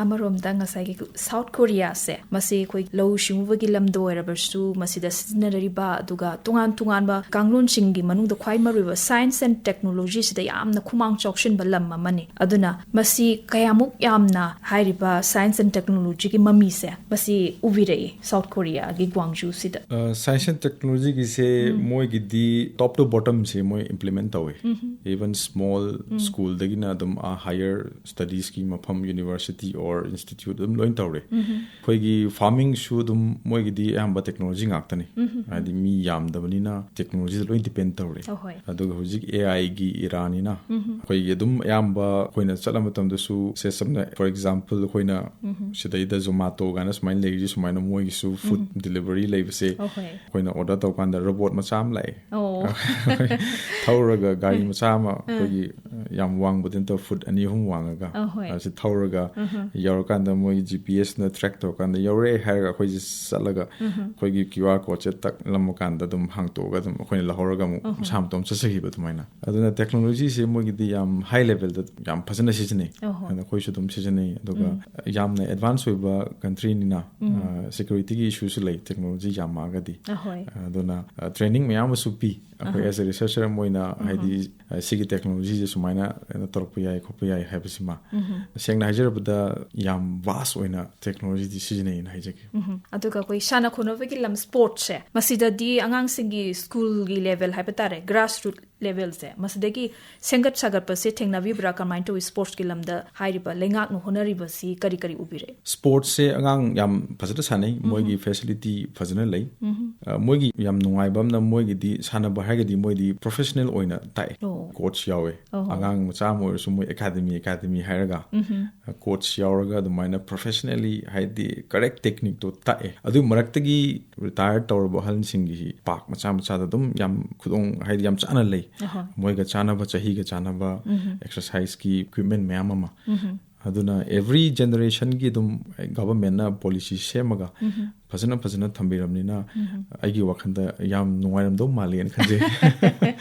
ꯑꯃꯔꯣꯝꯗ ꯉꯁꯥꯏꯒꯤ South Koreaꯁꯦ, ꯃꯁꯤ ꯑꯩꯈꯣꯏ ꯂꯧꯎ ꯁꯤꯡꯎꯕꯒꯤ ꯂꯝꯗ ꯑꯣꯏꯔꯕꯁꯨ, ꯃꯁꯤꯗ ꯁꯤꯖꯤꯟꯅꯔꯤꯕ, ꯑꯗꯨꯒ ꯇꯣꯉꯥꯟ ꯇꯣꯉꯥꯟꯕ ꯀꯥꯡꯂꯣꯟꯁꯤꯡꯒꯤ ꯃꯅꯨꯡꯗ ꯈ꯭ꯋꯥꯏ ꯃꯔꯨꯑꯣꯏꯕ science and technologyꯁꯤꯗ ꯌꯥꯝꯅ ꯈꯨꯃꯥꯡ ꯆꯥꯎꯁꯤꯟꯕ ꯂꯝ ꯑꯃꯅꯤ꯫ ꯑꯗꯨꯅ ꯃꯁꯤ ꯀꯌꯥꯃꯨꯛ ꯌꯥꯝꯅ ꯍꯥꯏꯔꯤꯕ science and technologyꯒꯤ ꯃꯃꯤꯁꯦ ꯃꯁꯤ ꯎꯕꯤꯔꯛꯏ South Koreaꯒꯤ Gwangjuꯁꯤꯗ? Science and technologyꯒꯤꯁꯦ ꯃꯣꯏꯒꯤꯗꯤ top to bottomꯁꯦ ꯃꯣꯏ implement ꯇꯧꯋꯦ꯫ Even small schoolꯗꯒꯤꯅ ꯑꯗꯨꯝ higher studiesꯀꯤ ꯃꯐꯝ, university or institute ꯑꯗꯨꯝ ꯂꯣꯏ ꯇꯧꯔꯦ꯫ ꯑꯩꯈꯣꯏꯒꯤ farmingꯁꯨ ꯑꯗꯨꯝ ꯃꯣꯏꯒꯤꯗꯤ ꯑꯌꯥꯝꯕ technology ꯉꯥꯛꯇꯅꯤ꯫ ꯍꯥꯏꯗꯤ ꯃꯤ ꯌꯥꯝꯗꯕꯅꯤꯅ technologyꯗ ꯂꯣꯏ depend ꯇꯧꯔꯦ꯫ ꯑꯍꯣꯏ꯫ ꯑꯗꯨꯒ ꯍꯧꯖꯤꯛ AIꯒꯤ eraꯅꯤꯅ ꯑꯩꯈꯣꯏꯒꯤ ꯑꯗꯨꯝ ꯑꯌꯥꯝꯕ ꯑꯩꯈꯣꯏꯅ ꯆꯠꯂ ꯃꯇꯝꯗꯁꯨ, ꯁꯦ ꯁꯝꯅ, for example, ꯑꯩꯈꯣꯏꯅ ꯁꯤꯗꯩꯗ Zomato ꯀꯥꯏꯅ ꯁꯨꯃꯥꯏꯅ ꯂꯩꯔꯤꯁꯦ, ꯁꯨꯃꯥꯏꯅ ꯃꯣꯏꯒꯤꯁꯨ food delivery ꯂꯩꯕꯁꯦ, ꯑꯍꯣꯏ꯫ ꯑꯩꯈꯣꯏꯅ order ꯇꯧꯀꯥꯟꯗ robot ꯃꯆꯥ ꯑꯃ ꯂꯥꯛꯑꯦ꯫ ꯑꯣ꯫ ꯊꯧꯔꯒ ꯒꯥꯔꯤ ꯃꯆꯥ ꯑꯃ, ꯑꯩꯈꯣꯏꯒꯤ ꯌꯥꯝ ꯋꯥꯡꯕꯗꯤ ꯅꯠꯇꯕ, foot ꯑꯅꯤ ꯑꯍꯨꯝ ꯋꯥꯡꯉꯒ, ꯑꯍꯣꯏ꯫ ꯑꯁꯤ ꯊꯧꯔꯒ ꯌꯧꯔꯀꯥꯟꯗ ꯃꯣꯏꯒꯤ GPSꯅ track ꯇꯧꯔꯀꯥꯟꯗ ꯌꯧꯔꯦ ꯍꯥꯏꯔꯒ ꯑꯩꯈꯣꯏꯁꯦ ꯆꯠꯂꯒ ꯑꯩꯈꯣꯏꯒꯤ QR codeꯁꯦ ꯇꯛ ꯅꯝꯃꯀꯥꯟꯗ ꯑꯗꯨꯝ ꯍꯥꯡꯇꯣꯛꯑꯒ ꯑꯗꯨꯝ ꯑꯩꯈꯣꯏꯅ ꯂꯧꯍꯧꯔꯒ ꯑꯃꯨꯛ ꯃꯁꯥ ꯃꯇꯣꯝ ꯆꯠꯆꯈꯤꯕ ꯑꯗꯨꯃꯥꯏꯅ꯫ ꯑꯗꯨꯅ technologyꯁꯦ ꯃꯣꯏꯒꯤꯗꯤ ꯌꯥꯝ high levelꯗ ꯌꯥꯝ ꯐꯖꯅ ꯁꯤꯖꯤꯟꯅꯩ꯫ ꯑꯍꯣꯏ꯫ ꯑꯗꯨꯅ ꯑꯩꯈꯣꯏꯁꯨ ꯑꯗꯨꯝ ꯁꯤꯖꯤꯟꯅꯩ꯫ ꯑꯗꯨꯒ ꯌꯥꯝꯅ advance ꯑꯣꯏꯕ countryꯅꯤꯅ, ꯑ, securityꯒꯤ issueꯁꯨ ꯂꯩ, technology ꯌꯥꯝꯃꯛꯑꯒꯗꯤ꯫ ꯑꯍꯣꯏ꯫ ꯑꯗꯨꯅ, ꯑ, training ꯃꯌꯥꯝ ꯑꯃꯁꯨ ꯄꯤ꯫ ꯑꯩꯈꯣꯏ as a researcher ꯑꯃ ꯑꯣꯏꯅ, ꯍꯥꯏꯗꯤ, ꯑ, ꯁꯤꯒꯤ technologyꯁꯦ ꯁꯨꯃꯥꯏꯅ ꯀꯩꯅꯣ ꯇꯧꯔꯛꯄ ꯌꯥꯏ, ꯈꯣꯠꯄ ꯌꯥꯏ ꯍꯥꯏꯕꯁꯤꯃ꯫ ꯁꯦꯡꯅ ꯍꯥꯏꯖꯔꯕꯗ, ꯌꯥꯝ vast ꯑꯣꯏꯅ technologyꯗꯤ ꯁꯤꯖꯤꯟꯅꯩꯅ ꯍꯥꯏꯖꯒꯦ꯫ ꯑꯗꯨꯒ ꯑꯩꯈꯣꯏ ꯁꯥꯟꯅ ꯈꯣꯠꯅꯕꯒꯤ ꯂꯝ, sportsꯁꯦ, ꯃꯁꯤꯗꯗꯤ ꯑꯉꯥꯡꯁꯤꯡꯒꯤ schoolꯒꯤ level ꯍꯥꯏꯕ ꯇꯥꯔꯦ, grassroot levelꯁꯦ, ꯃꯁꯤꯗꯒꯤ ꯁꯦꯝꯒꯠ ꯁꯥꯒꯠꯄꯁꯦ ꯊꯦꯡꯅꯕꯤꯕ꯭ꯔꯥ? ꯀꯃꯥꯏꯅ ꯇꯧꯏ? Sportsꯀꯤ ꯂꯝꯗ ꯍꯥꯏꯔꯤꯕ ꯂꯩꯉꯥꯛꯅ ꯍꯣꯠꯅꯔꯤꯕꯁꯤ ꯀꯔꯤ ꯀꯔꯤ ꯎꯕꯤꯔꯦ? Sportsꯁꯦ ꯑꯉꯥꯡ ꯌꯥꯝ ꯐꯖꯅ ꯁꯥꯟꯅꯩ, ꯃꯣꯏꯒꯤ facility ꯐꯖꯅ ꯂꯩ꯫ ꯑ, ꯃꯣꯏꯒꯤ ꯌꯥꯝ ꯅꯨꯡꯉꯥꯏꯕ ꯑꯃꯅ, ꯃꯣꯏꯒꯤꯗꯤ ꯁꯥꯟꯅꯕ ꯍꯥꯏꯔꯒꯗꯤ ꯃꯣꯏꯗꯤ professional ꯑꯣꯏꯅ ꯇꯥꯛꯑꯦ꯫ ꯑꯣ꯫ Coach ꯌꯥꯎꯋꯦ꯫ ꯑꯣ꯫ ꯑꯉꯥꯡ ꯃꯆꯥ ꯑꯃ ꯑꯣꯏꯔꯁꯨ ꯃꯣꯏ academy academy ꯍꯥꯏꯔꯒ ꯎꯝꯍꯨꯝ꯫ coach ꯌꯥꯎꯔꯒ ꯑꯗꯨꯃꯥꯏꯅ professionally, ꯍꯥꯏꯗꯤ correct technique ꯇꯣ ꯇꯥꯛꯑꯦ꯫ ꯑꯗꯨ ꯃꯔꯛꯇꯒꯤ retire ꯇꯧꯔꯕ ꯑꯍꯜꯁꯤꯡꯒꯤ park ꯃꯆꯥ ꯃꯆꯥꯗ ꯑꯗꯨꯝ ꯌꯥꯝ ꯈꯨꯗꯣꯡ, ꯍꯥꯏꯗꯤ ꯌꯥꯝ ꯆꯥꯅ ꯂꯩ꯫ ꯑꯍꯣꯏ꯫ ꯃꯣꯏꯒ ꯆꯥꯅꯕ, ꯆꯍꯤꯒ ꯆꯥꯅꯕ ꯎꯝꯍꯨꯝ꯫ exercise ꯀꯤ equipment ꯃꯌꯥꯝ ꯑꯃ꯫ ꯎꯝꯍꯨꯝ꯫ ꯑꯗꯨꯅ every generation ꯒꯤ ꯑꯗꯨꯝ government ꯅ policy ꯁꯦꯝꯃꯒ ꯎꯝꯍꯨꯝ꯫ ꯐꯖꯅ ꯐꯖꯅ ꯊꯝꯕꯤꯔꯕꯅꯤꯅ ꯎꯝꯍꯨꯝ꯫ ꯑꯩꯒꯤ ꯋꯥꯈꯜꯗ ꯌꯥꯝ ꯅꯨꯡꯉꯥꯏꯔꯝꯗꯧ ꯃꯥꯜꯂꯦꯅ ꯈꯟꯖꯩ꯫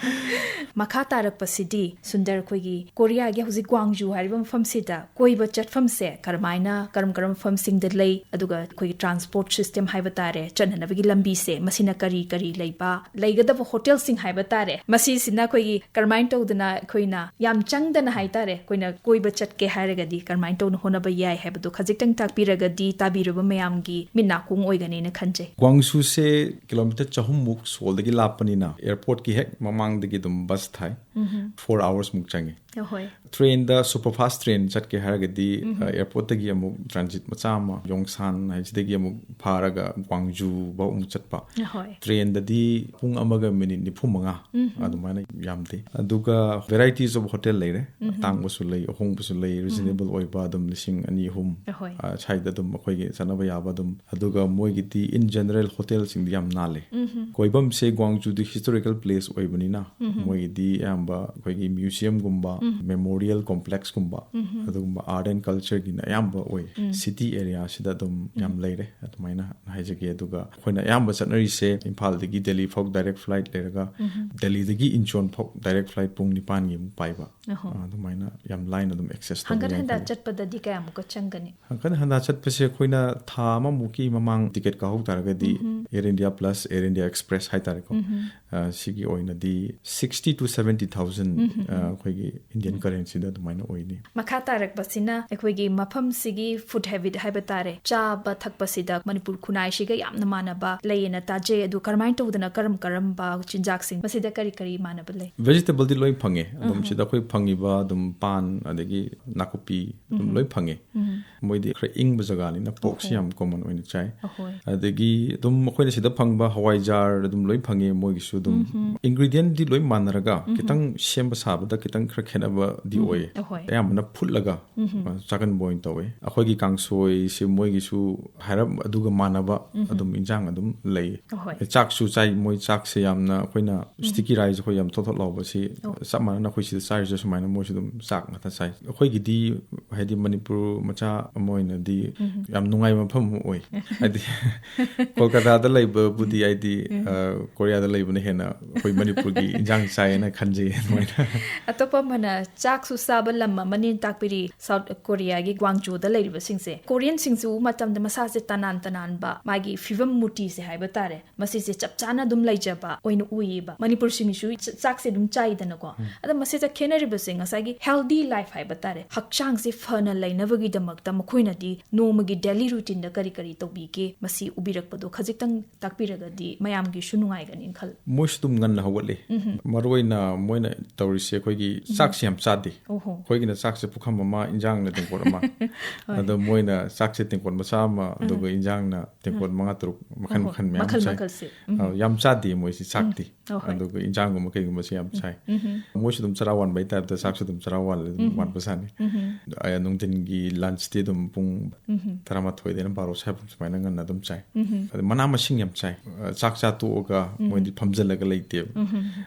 ꯃꯈꯥ ꯇꯥꯔꯛꯄꯁꯤꯗꯤ ꯁꯨꯟꯗꯔ, ꯑꯩꯈꯣꯏꯒꯤ ꯀꯣꯔꯤꯌꯥꯒꯤ ꯍꯧꯖꯤꯛ ꯒ꯭ꯋꯥꯡꯖꯨ ꯍꯥꯏꯔꯤꯕ ꯃꯐꯝꯁꯤꯗ ꯀꯣꯏꯕ ꯆꯠꯐꯝꯁꯦ ꯀꯔꯝꯍꯥꯏꯅ, ꯀꯔꯝ ꯀꯔꯝꯕ ꯃꯐꯝꯁꯤꯡꯗ ꯂꯩ, ꯑꯗꯨꯒ ꯑꯩꯈꯣꯏꯒꯤ transport system ꯍꯥꯏꯕ ꯇꯥꯔꯦ, ꯆꯠꯅꯅꯕꯒꯤ ꯂꯝꯕꯤꯁꯦ ꯃꯁꯤꯅ ꯀꯔꯤ ꯀꯔꯤ ꯂꯩꯕ, ꯂꯩꯒꯗꯕ hotel ꯁꯤꯡ ꯍꯥꯏꯕ ꯇꯥꯔꯦ, ꯃꯁꯤꯁꯤꯅ ꯑꯩꯈꯣꯏꯒꯤ ꯀꯔꯝꯍꯥꯏꯅ ꯇꯧꯗꯅ ꯑꯩꯈꯣꯏꯅ ꯌꯥꯝ ꯆꯪꯗꯅ ꯍꯥꯏ ꯇꯥꯔꯦ, ꯑꯩꯈꯣꯏꯅ ꯀꯣꯏꯕ ꯆꯠꯀꯦ ꯍꯥꯏꯔꯒꯗꯤ ꯀꯔꯝꯍꯥꯏꯅ ꯇꯧꯅ ꯍꯣꯠꯅꯕ ꯌꯥꯏ ꯍꯥꯏꯕꯗꯣ ꯈꯖꯤꯛꯇꯪ ꯇꯥꯛꯄꯤꯔꯒꯗꯤ ꯇꯥꯕꯤꯔꯤꯕ ꯃꯌꯥꯝꯒꯤ ꯃꯤꯠ ꯅꯥꯀꯣꯡ ꯑꯣꯏꯒꯅꯦꯅ ꯈꯟꯖꯩ꯫ ꯒ꯭ꯋꯥꯡꯖꯨꯁꯦ kilometre ꯆꯍꯨꯝꯃꯨꯛ ꯁꯣꯜꯗꯒꯤ ꯂꯥꯞꯄꯅꯤꯅ airport ꯀꯤ ꯍꯦꯛ ꯃꯃꯥꯡꯗꯒꯤ ꯑꯗꯨꯝ bus ꯊꯥꯏ꯫ ꯎꯝꯍꯨꯝ꯫ Four hours ꯃꯨꯛ ꯆꯪꯉꯤ꯫ ꯑꯍꯣꯏ꯫ Train ꯗ superfast train ꯆꯠꯀꯦ ꯍꯥꯏꯔꯒꯗꯤ, ꯎꯝꯍꯨꯝ꯫ ꯑ, airport ꯇꯒꯤ ꯑꯃꯨꯛ transit ꯃꯆꯥ ꯑꯃ, ꯌꯣꯡꯁꯥꯟ ꯍꯥꯏꯁꯤꯗꯒꯤ ꯑꯃꯨꯛ ꯐꯥꯔꯒ ꯒ꯭ꯋꯥꯡꯖꯨ ꯐꯥꯎ ꯑꯃꯨꯛ ꯆꯠꯄ꯫ ꯑꯍꯣꯏ꯫ Train ꯗꯗꯤ ꯄꯨꯡ ꯑꯃꯒ minute ꯅꯤꯐꯨ ꯃꯉꯥ ꯎꯝꯍꯨꯝ꯫ ꯑꯗꯨꯃꯥꯏꯅ ꯌꯥꯝꯗꯦ꯫ ꯑꯗꯨꯒ varieties of hotel ꯂꯩꯔꯦ꯫ ꯎꯝꯍꯨꯝ꯫ ꯑꯇꯥꯡꯕꯁꯨ ꯂꯩ, ꯑꯍꯣꯡꯕꯁꯨ ꯂꯩ, reasonable ꯑꯣꯏꯕ, ꯑꯗꯨꯝ ꯂꯤꯁꯤꯡ ꯑꯅꯤ, ꯑꯍꯨꯝ, ꯑꯍꯣꯏ꯫ ꯑ, ꯁ꯭ꯋꯥꯏꯗ ꯑꯗꯨꯝ ꯑꯩꯈꯣꯏꯒꯤ ꯆꯠꯅꯕ ꯌꯥꯕ ꯑꯗꯨꯝ꯫ ꯑꯗꯨꯒ ꯃꯣꯏꯒꯤꯗꯤ in general hotel ꯁꯤꯡꯗꯤ ꯌꯥꯝ ꯅꯥꯜꯂꯦ꯫ ꯎꯝꯍꯨꯝ꯫ ꯀꯣꯏꯐꯝꯁꯦ ꯒ꯭ꯋꯥꯡꯖꯨꯗꯤ historical place ꯑꯣꯏꯕꯅꯤꯅ, ꯎꯝꯍꯨꯝ꯫ ꯃꯣꯏꯒꯤꯗꯤ ꯑꯌꯥꯝꯕ ꯑꯩꯈꯣꯏꯒꯤ museum ꯒꯨꯝꯕ, ꯎꯝ꯫ memorial complex ꯀꯨꯝꯕ, ꯎꯝꯍꯨꯝ꯫ ꯑꯗꯨꯒꯨꯝꯕ art and culture ꯒꯤꯅ ꯑꯌꯥꯝꯕ ꯑꯣꯏ꯫ ꯎꯝ꯫ City area ꯁꯤꯗ ꯑꯗꯨꯝ ꯌꯥꯝ ꯂꯩꯔꯦ, ꯑꯗꯨꯃꯥꯏꯅ ꯍꯥꯏꯖꯒꯦ꯫ ꯑꯗꯨꯒ ꯑꯩꯈꯣꯏꯅ ꯑꯌꯥꯝꯕ ꯆꯠꯅꯔꯤꯁꯦ ꯏꯝꯐꯥꯜꯗꯒꯤ ꯗꯦꯜꯂꯤ ꯐꯥꯎ direct flight ꯂꯩꯔꯒ, ꯎꯝꯍꯨꯝ꯫ ꯗꯦꯜꯂꯤꯗꯒꯤ ꯏꯟꯆꯣꯟ ꯐꯥꯎ direct flight ꯄꯨꯡ ꯅꯤꯄꯥꯟꯒꯤ ꯑꯃꯨꯛ ꯄꯥꯏꯕ꯫ ꯑꯍꯣ꯫ ꯑ, ꯑꯗꯨꯃꯥꯏꯅ ꯌꯥꯝ ꯂꯥꯏꯅ ꯑꯗꯨꯝ access ꯇꯧꯕ ꯍꯪꯒꯠ ꯌꯥꯏ ꯍꯟꯗ ꯈꯜꯂꯤ꯫ ꯆꯠꯄꯗꯗꯤ ꯀꯌꯥꯃꯨꯛꯀ ꯆꯪꯒꯅꯤ? ꯍꯪꯒꯠ ꯍꯟꯗ ꯆꯠꯄꯁꯦ ꯑꯩꯈꯣꯏꯅ ꯊꯥ ꯑꯃꯃꯨꯛꯀꯤ ꯃꯃꯥꯡ ticket ꯀꯛꯍꯧ ꯇꯥꯔꯒꯗꯤ, ꯎꯝꯍꯨꯝ꯫ Air India Plus, Air India Express ꯍꯥꯏꯇꯥꯔꯦꯀꯣ꯫ ꯎꯝꯍꯨꯝ꯫ ꯑ, ꯁꯤꯒꯤ ꯑꯣꯏꯅꯗꯤ sixty to seventy thousand, ꯎꯝꯍꯨꯝ꯫ ꯑ, ꯑꯩꯈꯣꯏꯒꯤ ꯏꯟꯗꯤꯌꯟ ꯀꯔꯦꯟꯁꯤꯗ ꯑꯗꯨꯃꯥꯏꯅ ꯑꯣꯏꯅꯤ꯫ ꯃꯈꯥ ꯇꯥꯔꯛꯄꯁꯤꯅ ꯑꯩꯈꯣꯏꯒꯤ ꯃꯐꯝꯁꯤꯒꯤ ꯐꯨꯗ ꯍꯦꯕꯤꯠ ꯍꯥꯏꯕ ꯇꯥꯔꯦ, ꯆꯥꯕ ꯊꯛꯄꯁꯤꯗ ꯃꯅꯤꯄꯨꯔ ꯈꯨꯟꯅꯥꯏꯁꯤꯒ ꯌꯥꯝꯅ ꯃꯥꯟꯅꯕ ꯂꯩꯌꯦꯅ ꯇꯥꯖꯩ꯫ ꯑꯗꯨ ꯀꯔꯝꯍꯥꯏꯅ ꯇꯧꯗꯅ, ꯀꯔꯝ ꯀꯔꯝꯕ ꯆꯤꯟꯖꯥꯛꯁꯤꯡ, ꯃꯁꯤꯗ ꯀꯔꯤ ꯀꯔꯤ ꯃꯥꯟꯅꯕ ꯂꯩ? ꯚꯦꯖꯤꯇꯦꯕꯜꯗꯤ ꯂꯣꯏ ꯐꯪꯉꯦ ꯑꯗꯨꯝ꯫ ꯁꯤꯗ ꯑꯩꯈꯣꯏ ꯐꯪꯉꯤꯕ ꯑꯗꯨꯝ ꯄꯥꯟ, ꯑꯗꯒꯤ ꯅꯥꯀꯨꯞꯄꯤ ꯑꯗꯨꯝ ꯂꯣꯏ ꯐꯪꯉꯦ꯫ ꯃꯣꯏꯗꯤ ꯈꯔ ꯏꯪꯕ ꯖꯒꯥꯅꯤꯅ ꯄꯣꯔꯛꯁꯤ ꯌꯥꯝ ꯀꯣꯃꯟ ꯑꯣꯏꯅ ꯆꯥꯏ꯫ ꯑꯗꯒꯤ ꯑꯗꯨꯝ ꯑꯩꯈꯣꯏꯅ ꯁꯤꯗ ꯐꯪꯕ ꯍꯋꯥꯏꯖꯥꯔ ꯑꯗꯨꯝ ꯂꯣꯏ ꯐꯪꯉꯦ꯫ ꯃꯣꯏꯒꯤꯁꯨ ꯑꯗꯨꯝ ꯏꯟꯒ꯭ꯔꯤꯗꯤꯌꯦꯟꯗꯤ ꯂꯣꯏ ꯃꯥꯟꯅꯔꯒ ꯈꯤꯇꯪ ꯁꯦꯝꯕ ꯁꯥꯕꯗ ꯈꯤꯇꯪ ꯈꯔ ꯈꯦꯠꯅꯕꯗꯤ ꯑꯣꯏꯌꯦ꯫ ꯑꯍꯣꯏ꯫ ꯑꯌꯥꯝꯕꯅ ꯐꯨꯠꯂꯒ, ꯑ, ꯆꯥꯒꯟꯕ ꯑꯣꯏꯅ ꯇꯧꯋꯦ꯫ ꯑꯩꯈꯣꯏꯒꯤ ꯀꯥꯡꯁꯣꯏꯁꯦ ꯃꯣꯏꯒꯤꯁꯨ ꯍꯥꯏꯔꯞ ꯑꯗꯨꯒ ꯃꯥꯟꯅꯕ ꯑꯗꯨꯝ ꯏꯟꯖꯥꯡ ꯑꯗꯨꯝ ꯂꯩ꯫ ꯑꯍꯣꯏ꯫ ꯆꯥꯛꯁꯨ ꯆꯥꯏ꯫ ꯃꯣꯏ ꯆꯥꯛꯁꯦ ꯌꯥꯝꯅ ꯑꯩꯈꯣꯏꯅ ꯁ꯭ꯇꯤꯀꯤ ꯔꯥꯏꯁ ꯑꯩꯈꯣꯏ ꯌꯥꯝ ꯊꯣꯠ ꯊꯣꯠ ꯂꯥꯎꯕꯁꯤ ꯆꯞ ꯃꯥꯟꯅꯅ ꯑꯩꯈꯣꯏ ꯁꯤꯗ ꯆꯥꯔꯤꯁꯦ ꯁꯨꯃꯥꯏꯅ ꯃꯣꯏꯁꯨ ꯑꯗꯨꯝ ꯆꯥꯛ ꯉꯥꯛꯇ ꯆꯥꯏ꯫ ꯑꯩꯈꯣꯏꯒꯤꯗꯤ ꯍꯥꯏꯗꯤ ꯃꯅꯤꯄꯨꯔ ꯃꯆꯥ ꯑꯃ ꯑꯣꯏꯅꯗꯤ ꯌꯥꯝ ꯅꯨꯡꯉꯥꯏꯕ ꯃꯐꯝ ꯑꯃ ꯑꯣꯏ꯫ ꯍꯥꯏꯗꯤ ꯀꯣꯜꯀꯥꯇꯥꯗ ꯂꯩꯕꯕꯨꯗꯤ ꯍꯥꯏꯗꯤ, ꯑ, ꯀꯣꯔꯤꯌꯥꯗ ꯂꯩꯕꯅ ꯍꯦꯟꯅ ꯑꯩꯈꯣꯏ ꯃꯅꯤꯄꯨꯔꯒꯤ ꯏꯟꯖꯥꯡ ꯆꯥꯏꯌꯦꯅ ꯈꯟꯖꯩ ꯑꯗꯨꯃꯥꯏꯅ꯫ ꯑꯇꯣꯞꯄ ꯑꯃꯅ ꯆꯥꯛꯁꯨ ꯆꯥꯕ ꯂꯝ ꯑꯃꯅꯦꯅ ꯇꯥꯛꯄꯤꯔꯤ꯫ ꯁꯥꯎꯠ ꯀꯣꯔꯤꯌꯥꯒꯤ ꯒ꯭ꯋꯥꯡꯖꯣꯗ ꯂꯩꯔꯤꯕꯁꯤꯡꯁꯦ ꯀꯣꯔꯤꯌꯟꯁꯤꯡꯁꯨ ꯎꯕ ꯃꯇꯝꯗ ꯃꯁꯥꯁꯦ ꯇꯅꯥꯟ ꯇꯅꯥꯟꯕ, ꯃꯥꯒꯤ ꯐꯤꯕꯝ ꯃꯨꯔꯇꯤꯁꯦ ꯍꯥꯏꯕ ꯇꯥꯔꯦ, ꯃꯁꯤꯁꯦ ꯆꯞ ꯆꯥꯅ ꯑꯗꯨꯝ ꯂꯩꯖꯕ ꯑꯣꯏꯅ ꯎꯏꯌꯦꯕ꯫ ꯃꯅꯤꯄꯨꯔꯁꯤꯡꯁꯨ ꯆ-, ꯆꯥꯛꯁꯦ ꯑꯗꯨꯝ ꯆꯥꯏꯗꯅꯀꯣ꯫ ꯑꯗ ꯃꯁꯤꯗ ꯈꯦꯠꯅꯔꯤꯕꯁꯦ ꯉꯁꯥꯏꯒꯤ ꯍꯦꯜꯗꯤ ꯂꯥꯏꯐ ꯍꯥꯏꯕ ꯇꯥꯔꯦ, ꯍꯛꯆꯥꯡꯁꯦ ꯐꯅ ꯂꯩꯅꯕꯒꯤꯗꯃꯛꯇ ꯃꯈꯣꯏꯅꯗꯤ ꯅꯣꯡꯃꯒꯤ ꯗꯦꯂꯤ ꯔꯨꯇꯤꯟꯗ ꯀꯔꯤ ꯀꯔꯤ ꯇꯧꯕꯤꯒꯦ, ꯃꯁꯤ ꯎꯕꯤꯔꯛꯄꯗꯣ ꯈꯖꯤꯛꯇꯪ ꯇꯥꯛꯄꯤꯔꯒꯗꯤ ꯃꯌꯥꯝꯒꯤꯁꯨ ꯅꯨꯡꯉꯥꯏꯒꯅꯤꯅ ꯈꯜꯂꯤ꯫ ꯃꯣꯏꯁꯨ ꯑꯗꯨꯝ ꯉꯟꯅ ꯍꯧꯒꯠꯂꯤ꯫ ꯃꯔꯨ ꯑꯣꯏꯅ ꯃꯣꯏꯅ ꯇꯧꯔꯤꯁꯦ ꯑꯩꯈꯣꯏꯒꯤ ꯆꯥꯛꯁꯦ ꯌꯥꯝ ꯆꯥꯗꯦ꯫ ꯑꯣꯍꯣ꯫ ꯑꯩꯈꯣꯏꯒꯤꯅ ꯆꯥꯛꯁꯦ ꯄꯨꯈꯝ ꯑꯃ, ꯏꯟꯖꯥꯡꯅ ꯇꯦꯡꯀꯣꯠ ꯑꯃ꯫ ꯍꯣꯏ꯫ ꯑꯗꯣ ꯃꯣꯏꯅ ꯆꯥꯛꯁꯦ ꯇꯦꯡꯀꯣꯠ ꯃꯆꯥ ꯑꯃ, ꯑꯗꯨꯒ ꯏꯟꯖꯥꯡꯅ ꯇꯦꯡꯀꯣꯠ ꯃꯉꯥ ꯇꯔꯨꯛ ꯃꯈꯜ ꯑꯣꯍꯣ, ꯃꯈꯜ ꯃꯌꯥꯝ ꯃꯈꯜ ꯆꯥꯏ꯫ ꯃꯈꯜꯁꯦ꯫ ꯑ, ꯌꯥꯝ ꯆꯥꯗꯦ ꯃꯣꯏꯁꯤ ꯆꯥꯛꯇꯤ꯫ ꯑꯣ, ꯍꯣꯏ꯫ ꯑꯗꯨꯒ ꯏꯟꯖꯥꯡꯒꯨꯝꯕ ꯀꯩꯒꯨꯝꯕꯁꯦ ꯌꯥꯝ ꯆꯥꯏ꯫ ꯃꯣꯏꯁꯨ ꯑꯗꯨꯝ ꯆꯔꯥ ꯋꯥꯟꯕꯩ ꯇꯥꯏꯞꯇ ꯆꯥꯛꯁꯨ ꯑꯗꯨꯝ ꯆꯔꯥ ꯋꯥꯜꯂ ꯑꯗꯨꯝ ꯋꯥꯟꯕꯖꯥꯠꯅꯤ꯫ ꯑ, ꯅꯨꯡꯊꯤꯟꯒꯤ ꯂꯟꯁꯇꯤ ꯑꯗꯨꯝ ꯄꯨꯡ ꯇꯔꯥꯃꯥꯊꯣꯏꯗꯩꯅ ꯕꯥꯔꯣ ꯁ꯭ꯋꯥꯏꯐꯥꯎ ꯁꯨꯃꯥꯏꯅ ꯉꯟꯅ ꯑꯗꯨꯝ ꯆꯥꯏ꯫ ꯑꯗ ꯃꯅꯥ ꯃꯁꯤꯡ ꯌꯥꯝ ꯆꯥꯏ꯫ ꯑ, ꯆꯥꯛ ꯆꯥ ꯇꯣꯛꯑꯒ ꯃꯣꯏꯗꯤ ꯐꯝꯖꯜꯂꯒ ꯂꯩꯇꯦꯕ꯫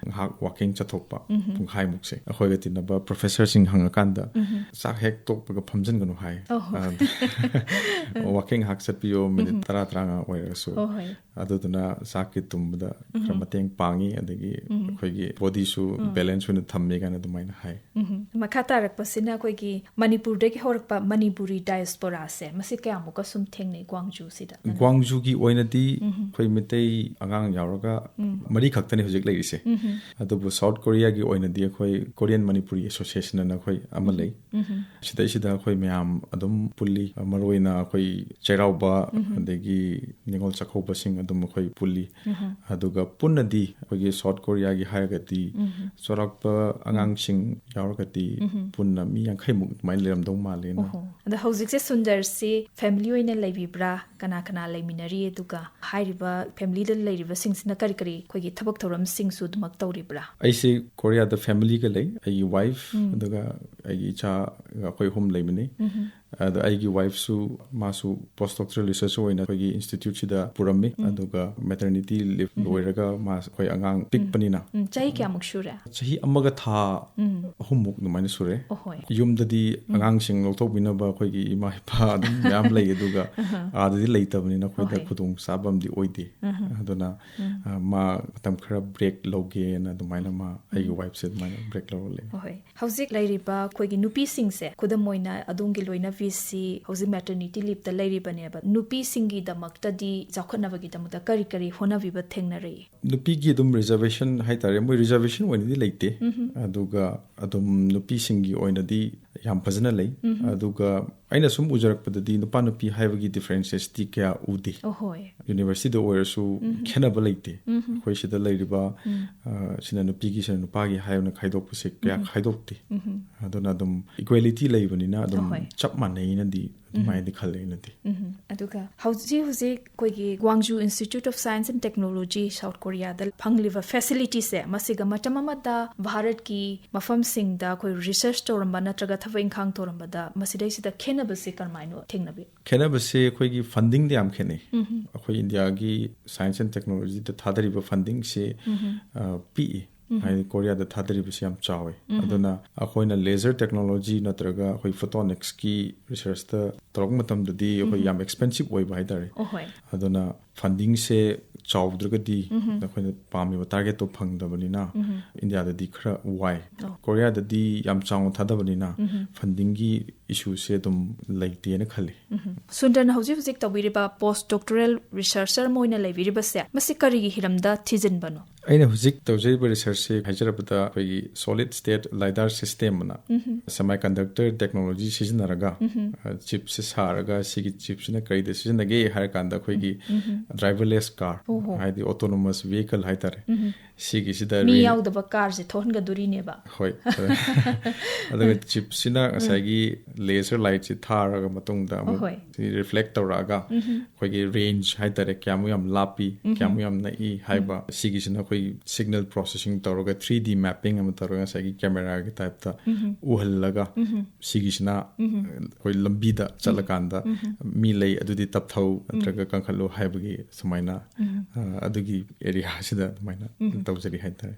ꯉꯥꯏꯍꯥꯛ ꯋꯥꯀꯤꯡ ꯆꯠꯊꯣꯛꯄ ꯄꯨꯡꯈꯥꯏꯃꯨꯛꯁꯦ꯫ ꯑꯩꯈꯣꯏꯒ ꯇꯤꯟꯅꯕ ꯄ꯭ꯔꯣꯐꯦꯁꯔꯁꯤꯡ ꯍꯪꯉꯀꯥꯟꯗ ꯆꯥꯛ ꯍꯦꯛ ꯇꯣꯛꯄꯒ ꯐꯝꯖꯟꯒꯅꯨ ꯍꯥꯏ꯫ ꯑꯣꯍꯣ꯫ ꯑ, ꯋꯥꯀꯤꯡ ꯉꯥꯏꯍꯥꯛ ꯆꯠꯄꯤꯌꯣ, ꯃꯤꯅꯤꯠ ꯇꯔꯥ, ꯇꯔꯥꯃꯉꯥ ꯑꯣꯏꯔꯒꯁꯨ꯫ ꯍꯣꯏ, ꯍꯣꯏ꯫ ꯑꯗꯨꯗꯨꯅ ꯆꯥꯛꯀꯤ ꯇꯨꯝꯕꯗ ꯈꯔ ꯃꯇꯦꯡ ꯄꯥꯡꯉꯤ, ꯑꯗꯒꯤ ꯑꯩꯈꯣꯏꯒꯤ ꯕꯣꯗꯤꯁꯨ ꯕꯦꯂꯦꯟꯁ ꯑꯣꯏꯅ ꯊꯝꯃꯤ ꯀꯥꯏꯅ ꯑꯗꯨꯃꯥꯏꯅ ꯍꯥꯏ꯫ ꯃꯈꯥ ꯇꯥꯔꯛꯄꯁꯤꯅ ꯑꯩꯈꯣꯏꯒꯤ ꯃꯅꯤꯄꯨꯔꯗꯒꯤ ꯍꯧꯔꯛꯄ ꯃꯅꯤꯄꯨꯔꯤ ꯗꯥꯏꯁꯄꯣꯔꯥꯁꯦ, ꯃꯁꯤ ꯀꯌꯥꯃꯨꯛꯀ ꯁꯨꯝ ꯊꯦꯡꯅꯩ ꯒ꯭ꯋꯥꯡꯖꯨꯁꯤꯗ? ꯒ꯭ꯋꯥꯡꯖꯨꯒꯤ ꯑꯣꯏꯅꯗꯤ ꯑꯩꯈꯣꯏ ꯃꯤꯇꯩ ꯑꯉꯥꯡ ꯌꯥꯎꯔꯒ ꯃꯔꯤ ꯈꯛꯇꯅꯤ ꯍꯧꯖꯤꯛ ꯂꯩꯔꯤꯁꯦ꯫ ꯑꯗꯨꯕꯨ ꯁꯥꯎꯠ ꯀꯣꯔꯤꯌꯥꯒꯤ ꯑꯣꯏꯅꯗꯤ ꯑꯩꯈꯣꯏ ꯀꯣꯔꯤꯌꯟ ꯃꯅꯤꯄꯨꯔꯤ ꯄꯨꯔꯤ ꯑꯦꯁꯣꯁꯤꯌꯦꯁꯟ ꯑꯅ ꯑꯩꯈꯣꯏ ꯑꯃ ꯂꯩ꯫ ꯁꯤꯗꯩꯁꯤꯗ ꯑꯩꯈꯣꯏ ꯃꯌꯥꯝ ꯑꯗꯨꯝ ꯄꯨꯜꯂꯤ꯫ ꯃꯔꯨꯑꯣꯏꯅ ꯑꯩꯈꯣꯏ ꯆꯩꯔꯥꯎꯕ, ꯑꯗꯒꯤ ꯅꯤꯉꯣꯜ ꯆꯥꯛꯀꯧꯕꯁꯤꯡ ꯑꯗꯨꯝ ꯑꯩꯈꯣꯏ ꯄꯨꯜꯂꯤ꯫ ꯑꯗꯨꯒ ꯄꯨꯟꯅꯗꯤ ꯑꯩꯈꯣꯏꯒꯤ ꯁꯥꯎꯠ ꯀꯣꯔꯤꯌꯥꯒꯤ ꯍꯥꯏꯔꯒꯗꯤ ꯆꯥꯎꯔꯥꯛꯄ ꯑꯉꯥꯡꯁꯤꯡ ꯌꯥꯎꯔꯒꯗꯤ ꯄꯨꯟꯅ ꯃꯤ ꯌꯥꯡꯈꯩꯃꯨꯛ ꯑꯗꯨꯃꯥꯏꯅ ꯂꯩꯔꯝꯗꯧ ꯃꯥꯜꯂꯦꯅ꯫ ꯑꯣꯍꯣ꯫ ꯑꯗꯣ ꯍꯧꯖꯤꯛꯁꯦ ꯁꯨꯟꯗꯔꯁꯤ ꯐꯦꯃꯤꯂꯤ ꯑꯣꯏꯅ ꯂꯩꯕꯤꯕ꯭ꯔꯥ? ꯀꯅꯥ ꯀꯅꯥ ꯂꯩꯃꯤꯟꯅꯔꯤ? ꯑꯗꯨꯒ ꯍꯥꯏꯔꯤꯕ ꯐꯦꯃꯤꯂꯤꯗ ꯂꯩꯔꯤꯕꯁꯤꯡꯁꯤꯅ ꯀꯔꯤ ꯀꯔꯤ ꯑꯩꯈꯣꯏꯒꯤ ꯊꯕꯛ ꯊꯧꯔꯝꯁꯤꯡꯁꯨ ꯑꯗꯨꯃꯛ ꯇꯧꯔꯤꯕ꯭ꯔꯥ? ꯑꯩꯁꯦ ꯀꯣꯔꯤꯌꯥꯗ ꯐꯦꯃꯤꯂꯤꯒ ꯂꯩ꯫ ꯑꯩꯒꯤ ꯋꯥꯏꯐ, ꯑꯗꯨꯒ ꯑꯩꯒꯤ ꯏꯆꯥꯒ ꯑꯩꯈꯣꯏ ꯑꯍꯨꯝ ꯂꯩꯃꯤꯟꯅꯩ꯫ ꯑꯗꯣ ꯑꯩꯒꯤ ꯋꯥꯏꯐꯁꯨ, ꯃꯥꯁꯨ ꯄꯣꯁ ꯗꯣꯛꯇꯔꯦꯜ ꯔꯤꯁꯔꯆ ꯑꯣꯏꯅ ꯑꯩꯈꯣꯏꯒꯤ ꯏꯟꯁꯇꯤꯇ꯭ꯌꯨꯠꯁꯤꯗ ꯄꯨꯔꯝꯃꯤ꯫ ꯑꯗꯨꯒ ꯃꯦꯇꯔꯅꯤꯇꯤ ꯂꯤꯐ ꯂꯣꯏꯔꯒ ꯃꯥ, ꯑꯩꯈꯣꯏ ꯑꯉꯥꯡ ꯄꯤꯛꯄꯅꯤꯅ, ꯎꯝ, ꯆꯍꯤ ꯀꯌꯥꯃꯨꯛ ꯁꯨꯔꯦ? ꯆꯍꯤ ꯑꯃꯒ ꯊꯥ ꯑꯍꯨꯝꯃꯨꯛ ꯑꯗꯨꯃꯥꯏꯅ ꯁꯨꯔꯦ꯫ ꯑꯣꯍꯣꯏ꯫ ꯌꯨꯝꯗꯗꯤ ꯑꯉꯥꯡꯁꯤꯡ ꯂꯧꯊꯣꯛꯄꯤꯅꯕ ꯑꯩꯈꯣꯏꯒꯤ ꯏꯃꯥ ꯏꯄꯥ ꯑꯗꯨꯝ ꯃꯌꯥꯝ ꯂꯩ, ꯑꯗꯨꯒ ꯑꯥꯗꯗꯤ ꯂꯩꯇꯕꯅꯤꯅ ꯑꯩꯈꯣꯏꯗ ꯑꯣꯍꯣꯏ꯫ ꯈꯨꯗꯣꯡ ꯆꯥꯕ ꯑꯃꯗꯤ ꯑꯣꯏꯗꯦ꯫ ꯑꯗꯨꯅ, ꯑ, ꯃꯥ ꯃꯇꯝ ꯈꯔ ꯕ꯭ꯔꯦꯛ ꯂꯧꯒꯦꯅ ꯑꯗꯨꯃꯥꯏꯅ ꯃꯥ, ꯑꯩꯒꯤ ꯋꯥꯏꯐꯁꯦ ꯑꯗꯨꯃꯥꯏꯅ ꯕ꯭ꯔꯦꯛ ꯂꯧꯔ ꯂꯩ꯫ ꯑꯍꯣꯏ꯫ ꯍꯧꯖꯤꯛ ꯂꯩꯔꯤꯕ ꯑꯩꯈꯣꯏꯒꯤ ꯅꯨꯄꯤꯁꯤꯡꯁꯦ, ꯈꯨꯗꯝ ꯑꯣꯏꯅ ꯑꯗꯣꯝꯒꯤ ꯂꯣꯏꯅꯕꯤꯁꯤ ꯍꯧꯖꯤꯛ ꯃꯦꯇꯔꯅꯤꯇꯤ ꯂꯤꯞꯇ ꯂꯩꯔꯤꯕꯅꯦꯕ꯫ ꯅꯨꯄꯤꯁꯤꯡꯒꯤꯗꯃꯛꯇꯗꯤ, ꯆꯥꯎꯈꯠꯅꯕꯒꯤꯗꯃꯛꯇ ꯀꯔꯤ ꯀꯔꯤ ꯍꯣꯠꯅꯕꯤꯕ ꯊꯦꯡꯅꯔꯛꯏ? ꯅꯨꯄꯤꯒꯤ ꯑꯗꯨꯝ ꯔꯤꯖꯔꯕꯦꯁꯟ ꯍꯥꯏꯇꯥꯔꯦ, ꯃꯣꯏ ꯔꯤꯖꯔꯕꯦꯁꯟ ꯑꯣꯏꯅꯗꯤ ꯂꯩꯇꯦ꯫ ꯑꯗꯨꯒ ꯑꯗꯨꯝ ꯅꯨꯄꯤꯁꯤꯡꯒꯤ ꯑꯣꯏꯅꯗꯤ ꯌꯥꯝ ꯐꯖꯅ ꯂꯩ꯫ ꯑꯗꯨꯒ ꯑꯩꯅ ꯁꯨꯝ ꯎꯖꯔꯛꯄꯗꯗꯤ ꯅꯨꯄꯥ ꯅꯨꯄꯤ ꯍꯥꯏꯕꯒꯤ ꯗꯤꯐ꯭ꯔꯦꯟꯁꯦꯁꯇꯤ ꯀꯌꯥ ꯎꯗꯦ꯫ ꯑꯍꯣꯏ꯫ ꯌꯨꯅꯤꯚꯔꯁꯤꯇꯤꯗ ꯑꯣꯏꯔꯁꯨ ꯈꯦꯠꯅꯕ ꯂꯩꯇꯦ꯫ ꯑꯩꯈꯣꯏ ꯁꯤꯗ ꯂꯩꯔꯤꯕ, ꯑ, ꯁꯤꯅ ꯅꯨꯄꯤꯒꯤ, ꯁꯤꯅ ꯅꯨꯄꯥꯒꯤ ꯍꯥꯏꯅ ꯈꯥꯏꯗꯣꯛꯄꯁꯦ ꯀꯌꯥ ꯈꯥꯏꯗꯣꯛꯇꯦ꯫ ꯑꯗꯨꯅ ꯑꯗꯨꯝ ꯏꯀ꯭ꯋꯦꯂꯤꯇꯤ ꯂꯩꯕꯅꯤꯅ ꯑꯗꯨꯝ ꯑꯍꯣꯏ꯫ ꯆꯞ ꯃꯥꯟꯅꯩꯅꯗꯤ ꯑꯗꯨꯃꯥꯏꯅꯗꯤ ꯈꯜꯂꯦ ꯑꯩꯅꯗꯤ꯫ ꯎꯝ꯫ ꯑꯗꯨꯒ ꯍꯧꯖꯤꯛ ꯍꯧꯖꯤꯛ ꯑꯩꯈꯣꯏꯒꯤ Gwangju institute of science and technology south ꯀꯣꯔꯤꯌꯥꯗ ꯐꯪꯂꯤꯕ ꯐꯦꯁꯤꯂꯤꯇꯤꯁꯦ, ꯃꯁꯤꯒ ꯃꯇꯝ ꯑꯃꯗ ꯚꯥꯔꯠꯀꯤ ꯃꯐꯝꯁꯤꯡꯗ ꯑꯩꯈꯣꯏ ꯔꯤꯁꯔꯁ ꯇꯧꯔꯝꯕ ꯅꯠꯇ꯭ꯔꯒ ꯊꯕꯛ ꯏꯪꯈꯥꯡ ꯇꯧꯔꯝꯕꯗ ꯃꯁꯤꯗꯩꯁꯤꯗ ꯈꯦꯠꯅꯕꯁꯦ ꯀꯔꯝꯍꯥꯏꯅ ꯊꯦꯡꯅꯕꯤ? ꯈꯦꯠꯅꯕꯁꯦ ꯑꯩꯈꯣꯏꯒꯤ ꯐꯟꯗꯤꯡꯗ ꯌꯥꯝ ꯈꯦꯠꯅꯩ꯫ ꯑꯩꯈꯣꯏ ꯏꯟꯗꯤꯌꯥꯒꯤ ꯁꯥꯏꯟꯁ ꯑꯦꯟ ꯇꯦꯛꯅꯣꯂꯣꯖꯤꯗ ꯊꯥꯗꯔꯤꯕ ꯐꯟꯗꯤꯡꯁꯦ, ꯑ, ꯄꯤꯛꯏ꯫ ꯍꯥꯏꯗꯤ ꯀꯣꯔꯤꯌꯥꯗ ꯊꯥꯗꯔꯤꯕꯁꯤ ꯌꯥꯝ ꯆꯥꯎꯋꯦ꯫ ꯑꯗꯨꯅ ꯑꯩꯈꯣꯏꯅ ꯂꯦꯖꯔ ꯇꯦꯛꯅꯣꯂꯣꯖꯤ ꯅꯠꯇ꯭ꯔꯒ ꯑꯩꯈꯣꯏ ꯐꯣꯇꯣꯅꯤꯛꯁꯀꯤ ꯔꯤꯁꯔꯁꯇ ꯇꯧꯔꯛꯄ ꯃꯇꯝꯗꯗꯤ ꯑꯩꯈꯣꯏ ꯌꯥꯝ ꯑꯦꯛꯁꯄꯦꯟꯁꯤꯞ ꯑꯣꯏꯕ ꯍꯥꯏꯇꯥꯔꯦ꯫ ꯑꯍꯣꯏ꯫ ꯑꯗꯨꯅ ꯐꯟꯗꯤꯡꯁꯦ ꯆꯥꯎꯗ꯭ꯔꯒꯗꯤ ꯑꯩꯈꯣꯏꯅ ꯄꯥꯝꯃꯤꯕ ꯇꯥꯔꯒꯦꯠꯇꯣ ꯐꯪꯗꯕꯅꯤꯅ ꯏꯟꯗꯤꯌꯥꯗꯗꯤ ꯈꯔ ꯋꯥꯏ꯫ ꯀꯣꯔꯤꯌꯥꯗꯗꯤ ꯌꯥꯝ ꯆꯥꯎꯅ ꯊꯥꯗꯕꯅꯤꯅ ꯐꯟꯗꯤꯡꯒꯤ ꯏꯁꯨꯁꯦ ꯑꯗꯨꯝ ꯂꯩꯇꯦꯅ ꯈꯜꯂꯤ꯫ ꯁꯨꯟꯗꯔꯅ ꯍꯧꯖꯤꯛ ꯍꯧꯖꯤꯛ ꯇꯧꯕꯤꯔꯤꯕ post doctoral researcher ꯑꯃ ꯑꯣꯏꯅ ꯂꯩꯕꯤꯔꯤꯕꯁꯦ, ꯃꯁꯤ ꯀꯔꯤꯒꯤ ꯍꯤꯔꯝꯗ ꯊꯤꯖꯤꯟꯕꯅꯣ? ꯑꯩꯅ ꯍꯧꯖꯤꯛ ꯇꯧꯖꯔꯤꯕ ꯔꯤꯁꯔꯁꯁꯤ ꯍꯥꯏꯖꯔꯕꯗ ꯑꯩꯈꯣꯏꯒꯤ solid state LiDAR system ꯑꯅ semiconductor technology ꯁꯤꯖꯤꯟꯅꯔꯒ ꯆꯤꯞꯁꯦ ꯁꯥꯔꯒ, ꯁꯤꯒꯤ ꯆꯤꯞꯁꯤꯅ ꯀꯔꯤꯗ ꯁꯤꯖꯤꯟꯅꯒꯦ ꯍꯥꯏꯔ ꯀꯥꯟꯗ ꯑꯩꯈꯣꯏꯒꯤ driverless car, ꯍꯥꯏꯗꯤ autonomous vehicle ꯍꯥꯏꯇꯥꯔꯦ, ꯁꯤꯒꯤꯁꯤꯗ ꯃꯤ ꯌꯥꯎꯗꯕ ꯀꯥꯔꯁꯦ ꯊꯣꯛꯍꯟꯒꯗꯣꯔꯤꯅꯦꯕ꯫ ꯍꯣꯏ꯫ ꯑꯗꯨꯒ ꯆꯤꯞꯁꯤꯅ ꯉꯁꯥꯏꯒꯤ laser lightꯁꯤ ꯊꯥꯔꯒ ꯃꯇꯨꯡꯗ ꯑꯃꯨꯛ ꯍꯣꯏ꯫ ꯁꯤ reflect ꯇꯧꯔꯛꯑꯒ ꯑꯩꯈꯣꯏꯒꯤ range ꯍꯥꯏꯇꯥꯔꯦ, ꯀꯌꯥꯃꯨꯛ ꯌꯥꯝ ꯂꯥꯞꯄꯤ, ꯀꯌꯥꯃꯨꯛ ꯌꯥꯝ ꯅꯛꯏ ꯍꯥꯏꯕ, ꯁꯤꯒꯤꯁꯤꯅ ꯑꯩꯈꯣꯏ signal processing ꯇꯧꯔꯒ three D mapping ꯑꯃ ꯇꯧꯔꯒ ꯉꯁꯥꯏꯒꯤ cameraꯒꯤ typeꯇ ꯎꯍꯜꯂꯒ ꯁꯤꯒꯤꯁꯤꯅ ꯑꯩꯈꯣꯏ ꯂꯝꯕꯤꯗ ꯆꯠꯂꯀꯥꯟꯗ ꯃꯤ ꯂꯩ ꯑꯗꯨꯗꯤ ꯇꯞꯊꯧ ꯅꯠꯇ꯭ꯔꯒ ꯀꯟꯈꯠꯂꯨ ꯍꯥꯏꯕꯒꯤ ꯁꯨꯃꯥꯏꯅ, ꯑ, ꯑꯗꯨꯒꯤ areaꯁꯤꯗ ꯑꯗꯨꯃꯥꯏꯅ ꯇꯧꯖꯔꯤ ꯍꯥꯏꯇꯥꯔꯦ꯫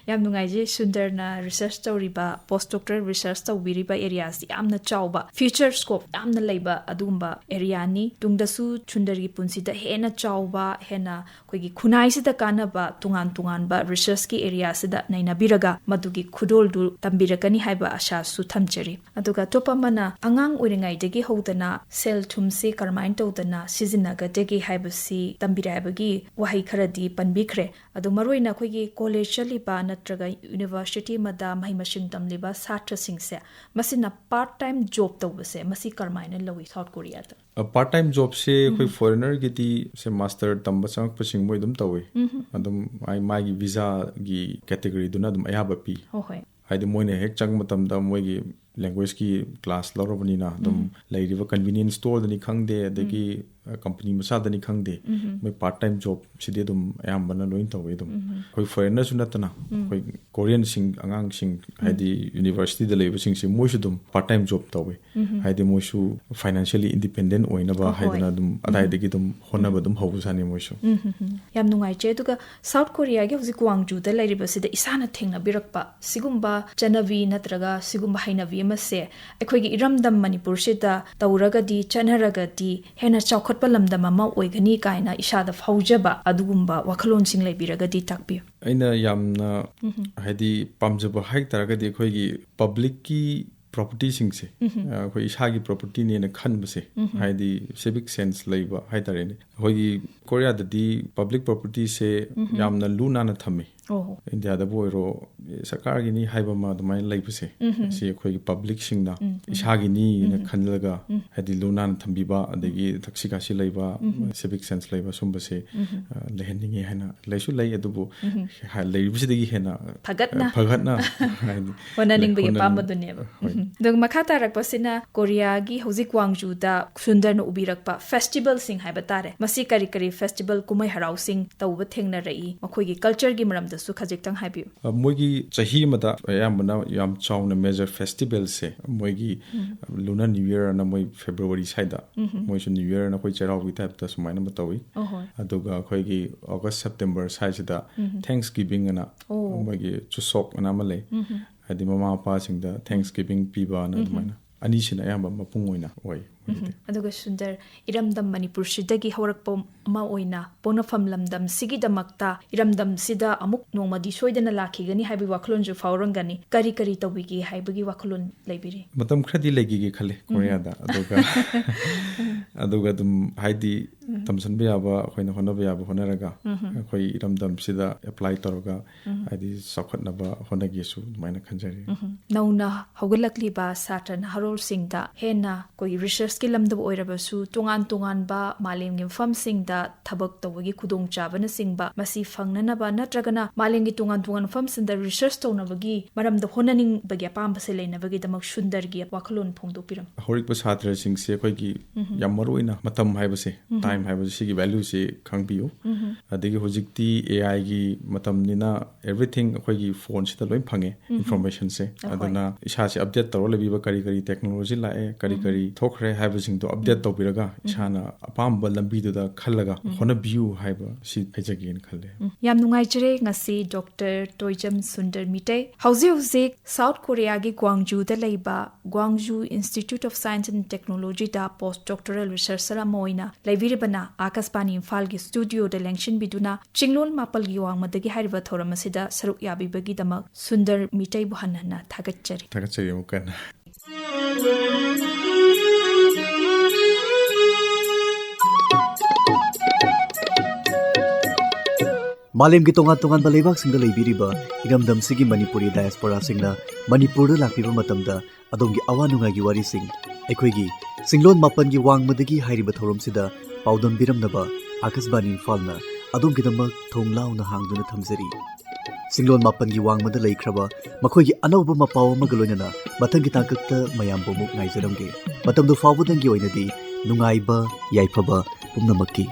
ꯌꯥꯝ ꯅꯨꯡꯉꯥꯏꯖꯩ, ꯁꯨꯟꯗꯔꯅ research ꯇꯧꯔꯤꯕ, post doctoral research ꯇꯧꯕꯤꯔꯤꯕ areaꯁꯤ ꯌꯥꯝꯅ ꯆꯥꯎꯕ, future scope ꯌꯥꯝꯅ ꯂꯩꯕ ꯑꯗꯨꯒꯨꯝꯕ areaꯅꯤ꯫ ꯇꯨꯡꯗꯁꯨ ꯁꯨꯟꯗꯔꯒꯤ ꯄꯨꯟꯁꯤꯗ ꯍꯦꯟꯅ ꯆꯥꯎꯕ, ꯍꯦꯟꯅ ꯑꯩꯈꯣꯏꯒꯤ ꯈꯨꯟꯅꯥꯏꯁꯤꯗ ꯀꯥꯟꯅꯕ ꯇꯣꯉꯥꯟ ꯇꯣꯉꯥꯟꯕ researchꯀꯤ areaꯁꯤꯗ ꯅꯩꯅꯕꯤꯔꯒ ꯃꯗꯨꯒꯤ ꯈꯨꯗꯣꯜꯗꯨ ꯇꯝꯕꯤꯔꯛꯀꯅꯤ ꯍꯥꯏꯕ ꯑꯁꯥꯁꯨ ꯊꯝꯖꯔꯤ꯫ ꯑꯗꯨꯒ ꯑꯇꯣꯞꯄ ꯑꯃꯅ, ꯑꯉꯥꯡ ꯑꯣꯏꯔꯤꯉꯩꯗꯒꯤ ꯍꯧꯗꯅ ꯁꯦꯜ ꯊꯨꯝꯁꯤ ꯀꯔꯝꯍꯥꯏꯅ ꯇꯧꯗꯅ ꯁꯤꯖꯤꯟꯅꯒꯗꯒꯦ ꯍꯥꯏꯕꯁꯤ ꯇꯝꯕꯤꯔꯦ ꯍꯥꯏꯕꯒꯤ ꯋꯥꯍꯩ ꯈꯔꯗꯤ ꯄꯟꯕꯤꯈ꯭ꯔꯦ꯫ ꯑꯗꯣ ꯃꯔꯨꯑꯣꯏꯅ ꯑꯩꯈꯣꯏꯒꯤ college ꯆꯠꯂꯤꯕ ꯅꯠꯇ꯭ꯔꯒ university ꯑꯃꯗ ꯃꯍꯩ ꯃꯁꯤꯡ ꯇꯝꯂꯤꯕ ꯁꯥꯇ꯭ꯔꯁꯤꯡꯁꯦ, ꯃꯁꯤꯅ part time job ꯇꯧꯕꯁꯦ, ꯃꯁꯤ ꯀꯔꯝꯍꯥꯏꯅ ꯂꯧꯏ South Koreaꯗ? ꯑ, part time jobꯁꯦ ꯑꯩꯈꯣꯏ foreignerꯒꯤꯗꯤ ꯁꯦ master ꯇꯝꯕ ꯆꯪꯉꯛꯄꯁꯤꯡ ꯃꯣꯏ ꯑꯗꯨꯝ ꯇꯧꯏ꯫ ꯑꯗꯨꯝ ꯃꯥꯏ, ꯃꯥꯒꯤ visaꯒꯤ categoryꯗꯨꯅ ꯑꯗꯨꯝ ꯑꯌꯥꯕ ꯄꯤ꯫ ꯍꯣꯏ, ꯍꯣꯏ꯫ ꯍꯥꯏꯗꯤ ꯃꯣꯏꯅ ꯍꯦꯛ ꯆꯪꯕ ꯃꯇꯝꯗ ꯃꯣꯏꯒꯤ languageꯀꯤ class ꯂꯧꯔꯕꯅꯤꯅ ꯑꯗꯨꯝ ꯂꯩꯔꯤꯕ convenience storeꯗꯅꯤ ꯈꯪꯗꯦ, ꯑꯗꯒꯤ, ꯑ, company ꯃꯆꯥꯗꯅꯤ ꯈꯪꯗꯦ, ꯃꯣꯏ part time jobꯁꯤꯗꯤ ꯑꯗꯨꯝ ꯑꯌꯥꯝꯕꯅ ꯂꯣꯏ ꯇꯧꯋꯤ꯫ ꯑꯗꯨꯝ ꯑꯩꯈꯣꯏ foreignerꯁꯨ ꯅꯠꯇꯅ ꯑꯩꯈꯣꯏ Koreanꯁꯤꯡ, ꯑꯉꯥꯡꯁꯤꯡ, ꯍꯥꯏꯗꯤ universityꯗ ꯂꯩꯕꯁꯤꯡꯁꯤ ꯃꯣꯏꯁꯨ ꯑꯗꯨꯝ part time job ꯇꯧꯋꯤ꯫ ꯍꯥꯏꯗꯤ ꯃꯣꯏꯁꯨ financially independent ꯑꯣꯏꯅꯕ ꯍꯣꯏ꯫ ꯍꯥꯏꯗꯅ ꯑꯗꯨꯝ ꯑꯗꯥꯏꯗꯒꯤ ꯑꯗꯨꯝ ꯍꯣꯠꯅꯕ ꯑꯗꯨꯝ ꯍꯧꯕꯖꯥꯠꯅꯤ ꯃꯣꯏꯁꯨ꯫ ꯎꯝ, ꯎꯝ, ꯎꯝ꯫ ꯌꯥꯝ ꯅꯨꯡꯉꯥꯏꯖꯩ꯫ ꯑꯗꯨꯒ South Koreaꯒꯤ ꯍꯧꯖꯤꯛ ꯒ꯭ꯋꯥꯡꯖꯨꯗ ꯂꯩꯔꯤꯕꯁꯤꯗ ꯏꯁꯥꯅ ꯊꯦꯡꯅꯕꯤꯔꯛꯄ ꯁꯤꯒꯨꯝꯕ ꯆꯠꯅꯕꯤ ꯅꯠꯇ꯭ꯔꯒ ꯁꯤꯒꯨꯝꯕ ꯍꯩꯅꯕꯤ ꯑꯃꯁꯦ ꯑꯩꯈꯣꯏꯒꯤ ꯏꯔꯝꯗꯝ ꯃꯅꯤꯄꯨꯔꯁꯤꯗ ꯇꯧꯔꯒꯗꯤ, ꯆꯠꯅꯔꯒꯗꯤ ꯍꯦꯟꯅ ꯆꯥꯎꯈꯠꯄ ꯂꯝꯗꯝ ꯑꯃ ꯑꯣꯏꯒꯅꯤ ꯀꯥꯏꯅ ꯏꯁꯥꯗ ꯐꯥꯎꯖꯕ ꯑꯗꯨꯒꯨꯝꯕ ꯋꯥꯈꯜꯂꯣꯟꯁꯤꯡ ꯂꯩꯕꯤꯔꯒꯗꯤ ꯇꯥꯛꯄꯤꯌꯨ꯫ ꯑꯩꯅ ꯌꯥꯝꯅ, ꯎꯝꯍꯨꯝ꯫ ꯍꯥꯏꯗꯤ, ꯄꯥꯝꯖꯕ ꯍꯥꯏ ꯇꯥꯔꯒꯗꯤ ꯑꯩꯈꯣꯏꯒꯤ ꯄꯕ꯭ꯂꯤꯛꯀꯤ ꯄ꯭ꯔꯣꯄꯔꯇꯤꯁꯤꯡꯁꯦ, ꯎꯝꯍꯨꯝ꯫ ꯑ, ꯑꯩꯈꯣꯏ ꯏꯁꯥꯒꯤ ꯄ꯭ꯔꯣꯄꯔꯇꯤꯅꯦꯅ ꯈꯟꯕꯁꯦ, ꯎꯝꯍꯨꯝ꯫ ꯍꯥꯏꯗꯤ ꯁꯤꯚꯤꯛ ꯁꯦꯟꯁ ꯂꯩꯕ ꯍꯥꯏ ꯇꯥꯔꯦꯅꯦ꯫ ꯑꯩꯈꯣꯏꯒꯤ ꯀꯣꯔꯤꯌꯥꯗꯗꯤ ꯄꯕ꯭ꯂꯤꯛ ꯄ꯭ꯔꯣꯄꯔꯇꯤꯁꯦ ꯎꯝꯍꯨꯝ꯫ ꯌꯥꯝꯅ ꯂꯨ ꯅꯥꯟꯅ ꯊꯝꯃꯤ꯫ ꯑꯣꯍꯣ꯫ ꯏꯟꯗꯤꯌꯥꯗꯕꯨ ꯑꯣꯏꯔꯣ, ꯁꯔꯀꯥꯔꯒꯤꯅꯤ ꯍꯥꯏꯕ ꯑꯃ ꯑꯗꯨꯃꯥꯏꯅ ꯂꯩꯕꯁꯦ, ꯎꯝꯍꯨꯝ꯫ ꯁꯤ ꯑꯩꯈꯣꯏꯒꯤ ꯄꯕ꯭ꯂꯤꯛꯁꯤꯡꯅ ꯎꯝ, ꯎꯝ꯫ ꯏꯁꯥꯒꯤꯅꯤꯅ ꯎꯝꯍꯨꯝ꯫ ꯈꯜꯂꯒ, ꯎꯝ꯫ ꯍꯥꯏꯗꯤ ꯂꯨ ꯅꯥꯟꯅ ꯊꯝꯕꯤꯕ, ꯑꯗꯒꯤ ꯊꯛꯁꯤ ꯈꯥꯁꯤ ꯂꯩꯕ, ꯎꯝꯍꯨꯝ꯫ ꯁꯤꯚꯤꯛ ꯁꯦꯟꯁ ꯂꯩꯕ ꯁꯨꯝꯕꯁꯦ, ꯎꯝꯍꯨꯝ꯫ ꯑ, ꯂꯩꯍꯟꯅꯤꯡꯉꯤ ꯍꯥꯏꯅ ꯂꯩꯁꯨ ꯂꯩ, ꯑꯗꯨꯕꯨ ꯎꯝꯍꯨꯝ꯫ ꯍꯥ-, ꯂꯩꯔꯤꯕꯁꯤꯗꯒꯤ ꯍꯦꯟꯅ, ꯐꯒꯠꯅ꯫ ꯑ, ꯐꯒꯠꯅ ꯍꯥꯏꯗꯤ ꯍꯣꯠꯅꯅꯤꯡꯕꯒꯤ ꯍꯣꯠꯅꯅꯤꯡ-, ꯑꯄꯥꯝꯕꯗꯨꯅꯦꯕ꯫ ꯍꯣꯏ꯫ ꯎꯝꯍꯨꯝ꯫ ꯑꯗꯨꯒ ꯃꯈꯥ ꯇꯥꯔꯛꯄꯁꯤꯅ ꯀꯣꯔꯤꯌꯥꯒꯤ ꯍꯧꯖꯤꯛ ꯒ꯭ꯋꯥꯡꯖꯨꯗ ꯁꯨꯟꯗꯔꯅ ꯎꯕꯤꯔꯛꯄ ꯐꯦꯁꯇꯤꯚꯦꯜꯁꯤꯡ ꯍꯥꯏꯕ ꯇꯥꯔꯦ꯫ ꯃꯁꯤ ꯀꯔꯤ ꯀꯔꯤ ꯐꯦꯁꯇꯤꯚꯦꯜ, ꯀꯨꯝꯍꯩ ꯍꯔꯥꯎꯁꯤꯡ ꯇꯧꯕ ꯊꯦꯡꯅꯔꯛꯏ? ꯃꯈꯣꯏꯒꯤ ꯀꯜꯆꯔꯒꯤ ꯃꯔꯝꯗꯁꯨ ꯈꯖꯤꯛꯇꯪ ꯍꯥꯏꯕꯤꯌꯨ꯫ ꯑ, ꯃꯣꯏꯒꯤ ꯆꯍꯤ ꯑꯃꯗ ꯑꯌꯥꯝꯕꯅ ꯌꯥꯝ ꯆꯥꯎꯅ ꯃꯦꯖꯔ ꯐꯦꯁꯇꯤꯚꯦꯜꯁꯦ ꯃꯣꯏꯒꯤ ꯎꯝ꯫ ꯂꯨꯅꯔ ꯅ꯭ꯌꯨ ꯌꯔ ꯑꯅ ꯃꯣꯏ ꯐꯦꯕ꯭ꯔꯨꯋꯥꯔꯤ ꯁ꯭ꯋꯥꯏꯗ ꯎꯝꯍꯨꯝ꯫ ꯃꯣꯏꯁꯨ ꯅ꯭ꯌꯨ ꯌꯔ ꯑꯅ ꯑꯩꯈꯣꯏ ꯆꯩꯔꯥꯎꯕꯒꯤ ꯇꯥꯏꯞꯇ ꯁꯨꯃꯥꯏꯅ ꯑꯃ ꯇꯧꯏ꯫ ꯑꯍꯣꯏ꯫ ꯑꯗꯨꯒ ꯑꯩꯈꯣꯏꯒꯤ ꯑꯣꯒꯁ, ꯁꯦꯞꯇꯦꯝꯕꯔ ꯁ꯭ꯋꯥꯏꯁꯤꯗ ꯎꯝꯍꯨꯝ꯫ ꯊꯦꯡꯛꯁ ꯒꯤꯚꯤꯡ ꯑꯅ ꯑꯣ꯫ ꯃꯣꯏꯒꯤ ꯆꯨꯁꯣꯛ ꯑꯅ ꯑꯃ ꯂꯩ꯫ ꯎꯝꯍꯨꯝ꯫ ꯍꯥꯏꯗꯤ ꯃꯃꯥ ꯃꯄꯥꯁꯤꯡꯗ ꯊꯦꯡꯛꯁ ꯒꯤꯚꯤꯡ ꯄꯤꯕ ꯑꯅ ꯎꯝꯍꯨꯝ꯫ ꯑꯗꯨꯃꯥꯏꯅ꯫ ꯑꯅꯤꯁꯤꯅ ꯑꯌꯥꯝꯕ ꯃꯄꯨꯡ ꯑꯣꯏꯅ ꯑꯣꯏ ꯃꯣꯏꯒꯤꯗꯤ꯫ ꯎꯝꯍꯨꯝ꯫ ꯑꯗꯨꯒ ꯁꯨꯟꯗꯔ, ꯏꯔꯝꯗꯝ ꯃꯅꯤꯄꯨꯔꯁꯤꯗꯒꯤ ꯍꯧꯔꯛꯄ ꯑꯃ ꯑꯣꯏꯅ ꯄꯣꯛꯅꯐꯝ ꯂꯝꯗꯝꯁꯤꯒꯤꯗꯃꯛꯇ ꯏꯔꯝꯗꯝꯁꯤꯗ ꯑꯃꯨꯛ ꯅꯣꯡꯃꯗꯤ ꯁꯣꯏꯗꯅ ꯂꯥꯛꯈꯤꯒꯅꯤ ꯍꯥꯏꯕꯒꯤ ꯋꯥꯈꯜꯂꯣꯟꯁꯨ ꯐꯥꯎꯔꯝꯒꯅꯤ꯫ ꯀꯔꯤ ꯀꯔꯤ ꯇꯧꯕꯤꯒꯦ ꯍꯥꯏꯕꯒꯤ ꯋꯥꯈꯜꯂꯣꯟ ꯂꯩꯕꯤꯔꯤ? ꯃꯇꯝ ꯈꯔꯗꯤ ꯂꯩꯈꯤꯒꯦ ꯈꯜꯂꯦ ꯎꯝꯍꯨꯝ꯫ ꯀꯣꯔꯤꯌꯥꯗ꯫ ꯑꯗꯨꯒ, ꯑꯗꯨꯒ ꯑꯗꯨꯝ ꯍꯥꯏꯗꯤ ꯎꯝ꯫ ꯇꯝꯁꯤꯟꯕ ꯌꯥꯕ ꯑꯩꯈꯣꯏꯅ ꯍꯣꯠꯅꯕ ꯌꯥꯕ ꯍꯣꯠꯅꯔꯒ ꯎꯝꯍꯨꯝ꯫ ꯑꯩꯈꯣꯏ ꯏꯔꯝꯗꯝꯁꯤꯗ ꯑꯦꯄ꯭ꯂꯥꯏ ꯇꯧꯔꯒ ꯎꯝ꯫ ꯍꯥꯏꯗꯤ ꯆꯥꯎꯈꯠꯅꯕ ꯍꯣꯠꯅꯒꯦꯁꯨ ꯑꯗꯨꯃꯥꯏꯅ ꯈꯟꯖꯔꯤ꯫ ꯎꯝꯍꯨꯝ꯫ ꯅꯧꯅ ꯍꯧꯒꯠꯂꯛꯂꯤꯕ ꯁꯥꯇ꯭ꯔ ꯅꯍꯥꯔꯣꯜꯁꯤꯡꯗ ꯍꯦꯟꯅ ꯑꯩꯈꯣꯏꯒꯤ ꯔꯤꯁꯔꯁꯀꯤ ꯂꯝꯗꯕꯨ ꯑꯣꯏꯔꯕꯁꯨ ꯇꯣꯉꯥꯟ ꯇꯣꯉꯥꯟꯕ ꯃꯥꯂꯦꯝꯒꯤ ꯃꯐꯝꯁꯤꯡꯗ ꯊꯕꯛ ꯇꯧꯕꯒꯤ ꯈꯨꯗꯣꯡꯆꯥꯕꯅꯆꯤꯡꯕ ꯃꯁꯤ ꯐꯪꯅꯅꯕ ꯅꯠꯇ꯭ꯔꯒꯅ ꯃꯥꯂꯦꯝꯒꯤ ꯇꯣꯉꯥꯟ ꯇꯣꯉꯥꯟꯕ ꯃꯐꯝꯁꯤꯡꯗ ꯔꯤꯁꯔꯁ ꯇꯧꯅꯕꯒꯤ ꯃꯔꯝꯗ ꯍꯣꯠꯅꯅꯤꯡꯕꯒꯤ ꯑꯄꯥꯝꯕꯁꯦ ꯂꯩꯅꯕꯒꯤꯗꯃꯛ ꯁꯨꯟꯗꯔꯒꯤ ꯋꯥꯈꯜꯂꯣꯟ ꯐꯣꯡꯗꯣꯛꯄꯤꯔꯝꯃꯨ꯫ ꯍꯧꯔꯛꯄ ꯁꯥꯇ꯭ꯔꯁꯤꯡꯁꯦ ꯑꯩꯈꯣꯏꯒꯤ ꯎꯝꯍꯨꯝ꯫ ꯌꯥꯝ ꯃꯔꯨ ꯑꯣꯏꯅ ꯃꯇꯝ ꯍꯥꯏꯕꯁꯦ, ꯎꯝꯍꯨꯝ꯫ ꯇꯥꯏꯝ ꯍꯥꯏꯕꯁꯦ, ꯁꯤꯒꯤ ꯚꯦꯂ꯭ꯌꯨꯁꯦ ꯈꯪꯕꯤꯌꯨ꯫ ꯎꯝꯍꯨꯝ꯫ ꯑꯗꯒꯤ ꯍꯧꯖꯤꯛꯇꯤ ꯑꯦ ꯑꯥꯏꯒꯤ ꯃꯇꯝꯅꯤꯅ everything ꯑꯩꯈꯣꯏꯒꯤ ꯐꯣꯟꯁꯤꯗ ꯂꯣꯏ ꯐꯪꯉꯦ, ꯎꯝꯍꯨꯝ꯫ ꯏꯟꯐꯣꯔꯃꯦꯁꯟꯁꯦ꯫ ꯑꯍꯣꯏ꯫ ꯑꯗꯨꯅ ꯏꯁꯥꯁꯦ ꯑꯞꯗꯦꯠ ꯇꯧꯔ ꯂꯩꯕꯤꯕ, ꯀꯔꯤ ꯀꯔꯤ ꯇꯦꯛꯅꯣꯂꯣꯖꯤ ꯂꯥꯛꯑꯦ, ꯀꯔꯤ ꯎꯝꯍꯨꯝ꯫ ꯀꯔꯤ ꯊꯣꯛꯈ꯭ꯔꯦ ꯍꯥꯏꯕꯁꯤꯡꯗꯣ ꯑꯞꯗꯦꯠ ꯇꯧꯕꯤꯔꯒ ꯏꯁꯥꯅ ꯑꯄꯥꯝꯕ ꯂꯝꯕꯤꯗꯨꯗ ꯈꯜꯂꯒ ꯍꯣꯠꯅꯕꯤꯌꯨ ꯍꯥꯏꯕ ꯁꯤ ꯍꯥꯏꯖꯒꯦꯅ ꯈꯜꯂꯦ꯫ ꯎꯝ, ꯌꯥꯝ ꯅꯨꯡꯉꯥꯏꯖꯔꯦ ꯉꯁꯤ ꯗꯣꯛꯇꯔ ꯇꯣꯏꯖꯝ ꯁꯨꯟꯗꯔ ꯃꯤꯇꯩ꯫ ꯍꯧꯖꯤꯛ ꯍꯧꯖꯤꯛ ꯁꯥꯎꯠ ꯀꯣꯔꯤꯌꯥꯒꯤ ꯒ꯭ꯋꯥꯡꯖꯨꯗ ꯂꯩꯕ Gwangju Institute of Science and Technology ꯗ ꯄꯣꯁ ꯗꯣꯛꯇꯣꯔꯦꯜ ꯔꯤꯁꯔꯆꯔ ꯑꯃ ꯑꯣꯏꯅ ꯂꯩꯕꯤꯔꯤꯕꯅ ꯑꯥꯀꯥꯁꯕꯥꯅꯤ ꯏꯝꯐꯥꯜꯒꯤ ꯁ꯭ꯇꯨꯗꯤꯑꯣꯗ ꯂꯦꯡꯁꯤꯟꯕꯤꯗꯨꯅ ꯆꯤꯡꯂꯣꯟ ꯃꯥꯄꯜꯒꯤ ꯋꯥꯡꯃꯗꯒꯤ ꯍꯥꯏꯔꯤꯕ ꯊꯧꯔꯝ ꯑꯁꯤꯗ ꯁꯔꯨꯛ ꯌꯥꯕꯤꯕꯒꯤꯗꯃꯛ ꯁꯨꯟꯗꯔ ꯃꯤꯇꯩꯕꯨ ꯍꯟꯅ ꯍꯟꯅ ꯊꯥꯒꯠꯆꯔꯤ꯫ ꯊꯥꯒꯠꯆꯔꯤ ꯑꯃꯨꯛ ꯍꯟꯅ꯫ ꯃꯥꯂꯦꯝꯒꯤ ꯇꯣꯉꯥꯟ ꯇꯣꯉꯥꯟꯕ ꯂꯩꯕꯥꯛꯁꯤꯡꯗ ꯂꯩꯕꯤꯔꯤꯕ ꯏꯔꯝꯗꯝꯁꯤꯒꯤ ꯃꯅꯤꯄꯨꯔꯤ ꯗꯥꯏꯁꯄꯣꯔꯥꯁꯤꯡꯅ ꯃꯅꯤꯄꯨꯔꯗ ꯂꯥꯛꯄꯤꯕ ꯃꯇꯝꯗ ꯑꯗꯣꯝꯒꯤ ꯑꯋꯥ ꯅꯨꯡꯉꯥꯏꯒꯤ ꯋꯥꯔꯤꯁꯤꯡ ꯑꯩꯈꯣꯏꯒꯤ ꯆꯤꯡꯂꯣꯟ ꯃꯥꯄꯟꯒꯤ ꯋꯥꯡꯃꯗꯒꯤ ꯍꯥꯏꯔꯤꯕ ꯊꯧꯔꯝꯁꯤꯗ ꯄꯥꯎꯗꯝꯕꯤꯔꯝꯅꯕ ꯑꯥꯀꯥꯁꯕꯥꯅꯤ ꯏꯝꯐꯥꯜꯅ ꯑꯗꯣꯝꯒꯤꯗꯃꯛ ꯊꯣꯡ ꯂꯥꯎꯅ ꯍꯥꯡꯗꯨꯅ ꯊꯝꯖꯔꯤ꯫ ꯆꯤꯡꯂꯣꯟ ꯃꯥꯄꯟꯒꯤ ꯋꯥꯡꯃꯗ ꯂꯩꯈ꯭ꯔꯕ ꯃꯈꯣꯏꯒꯤ ꯑꯅꯧꯕ ꯃꯄꯥꯎ ꯑꯃꯒ ꯂꯣꯏꯅꯅ ꯃꯊꯪꯒꯤ ꯇꯥꯡꯀꯛꯇ ꯃꯌꯥꯝꯕꯨ ꯑꯃꯨꯛ ꯉꯥꯏꯖꯔꯝꯒꯦ꯫ ꯃꯇꯝꯗꯨ ꯐꯥꯎꯕꯗꯪꯒꯤ ꯑꯣꯏꯅꯗꯤ ꯅꯨꯡꯉꯥꯏꯕ, ꯌꯥꯏꯐꯕ ꯄꯨꯝꯅꯃꯛꯀꯤ꯫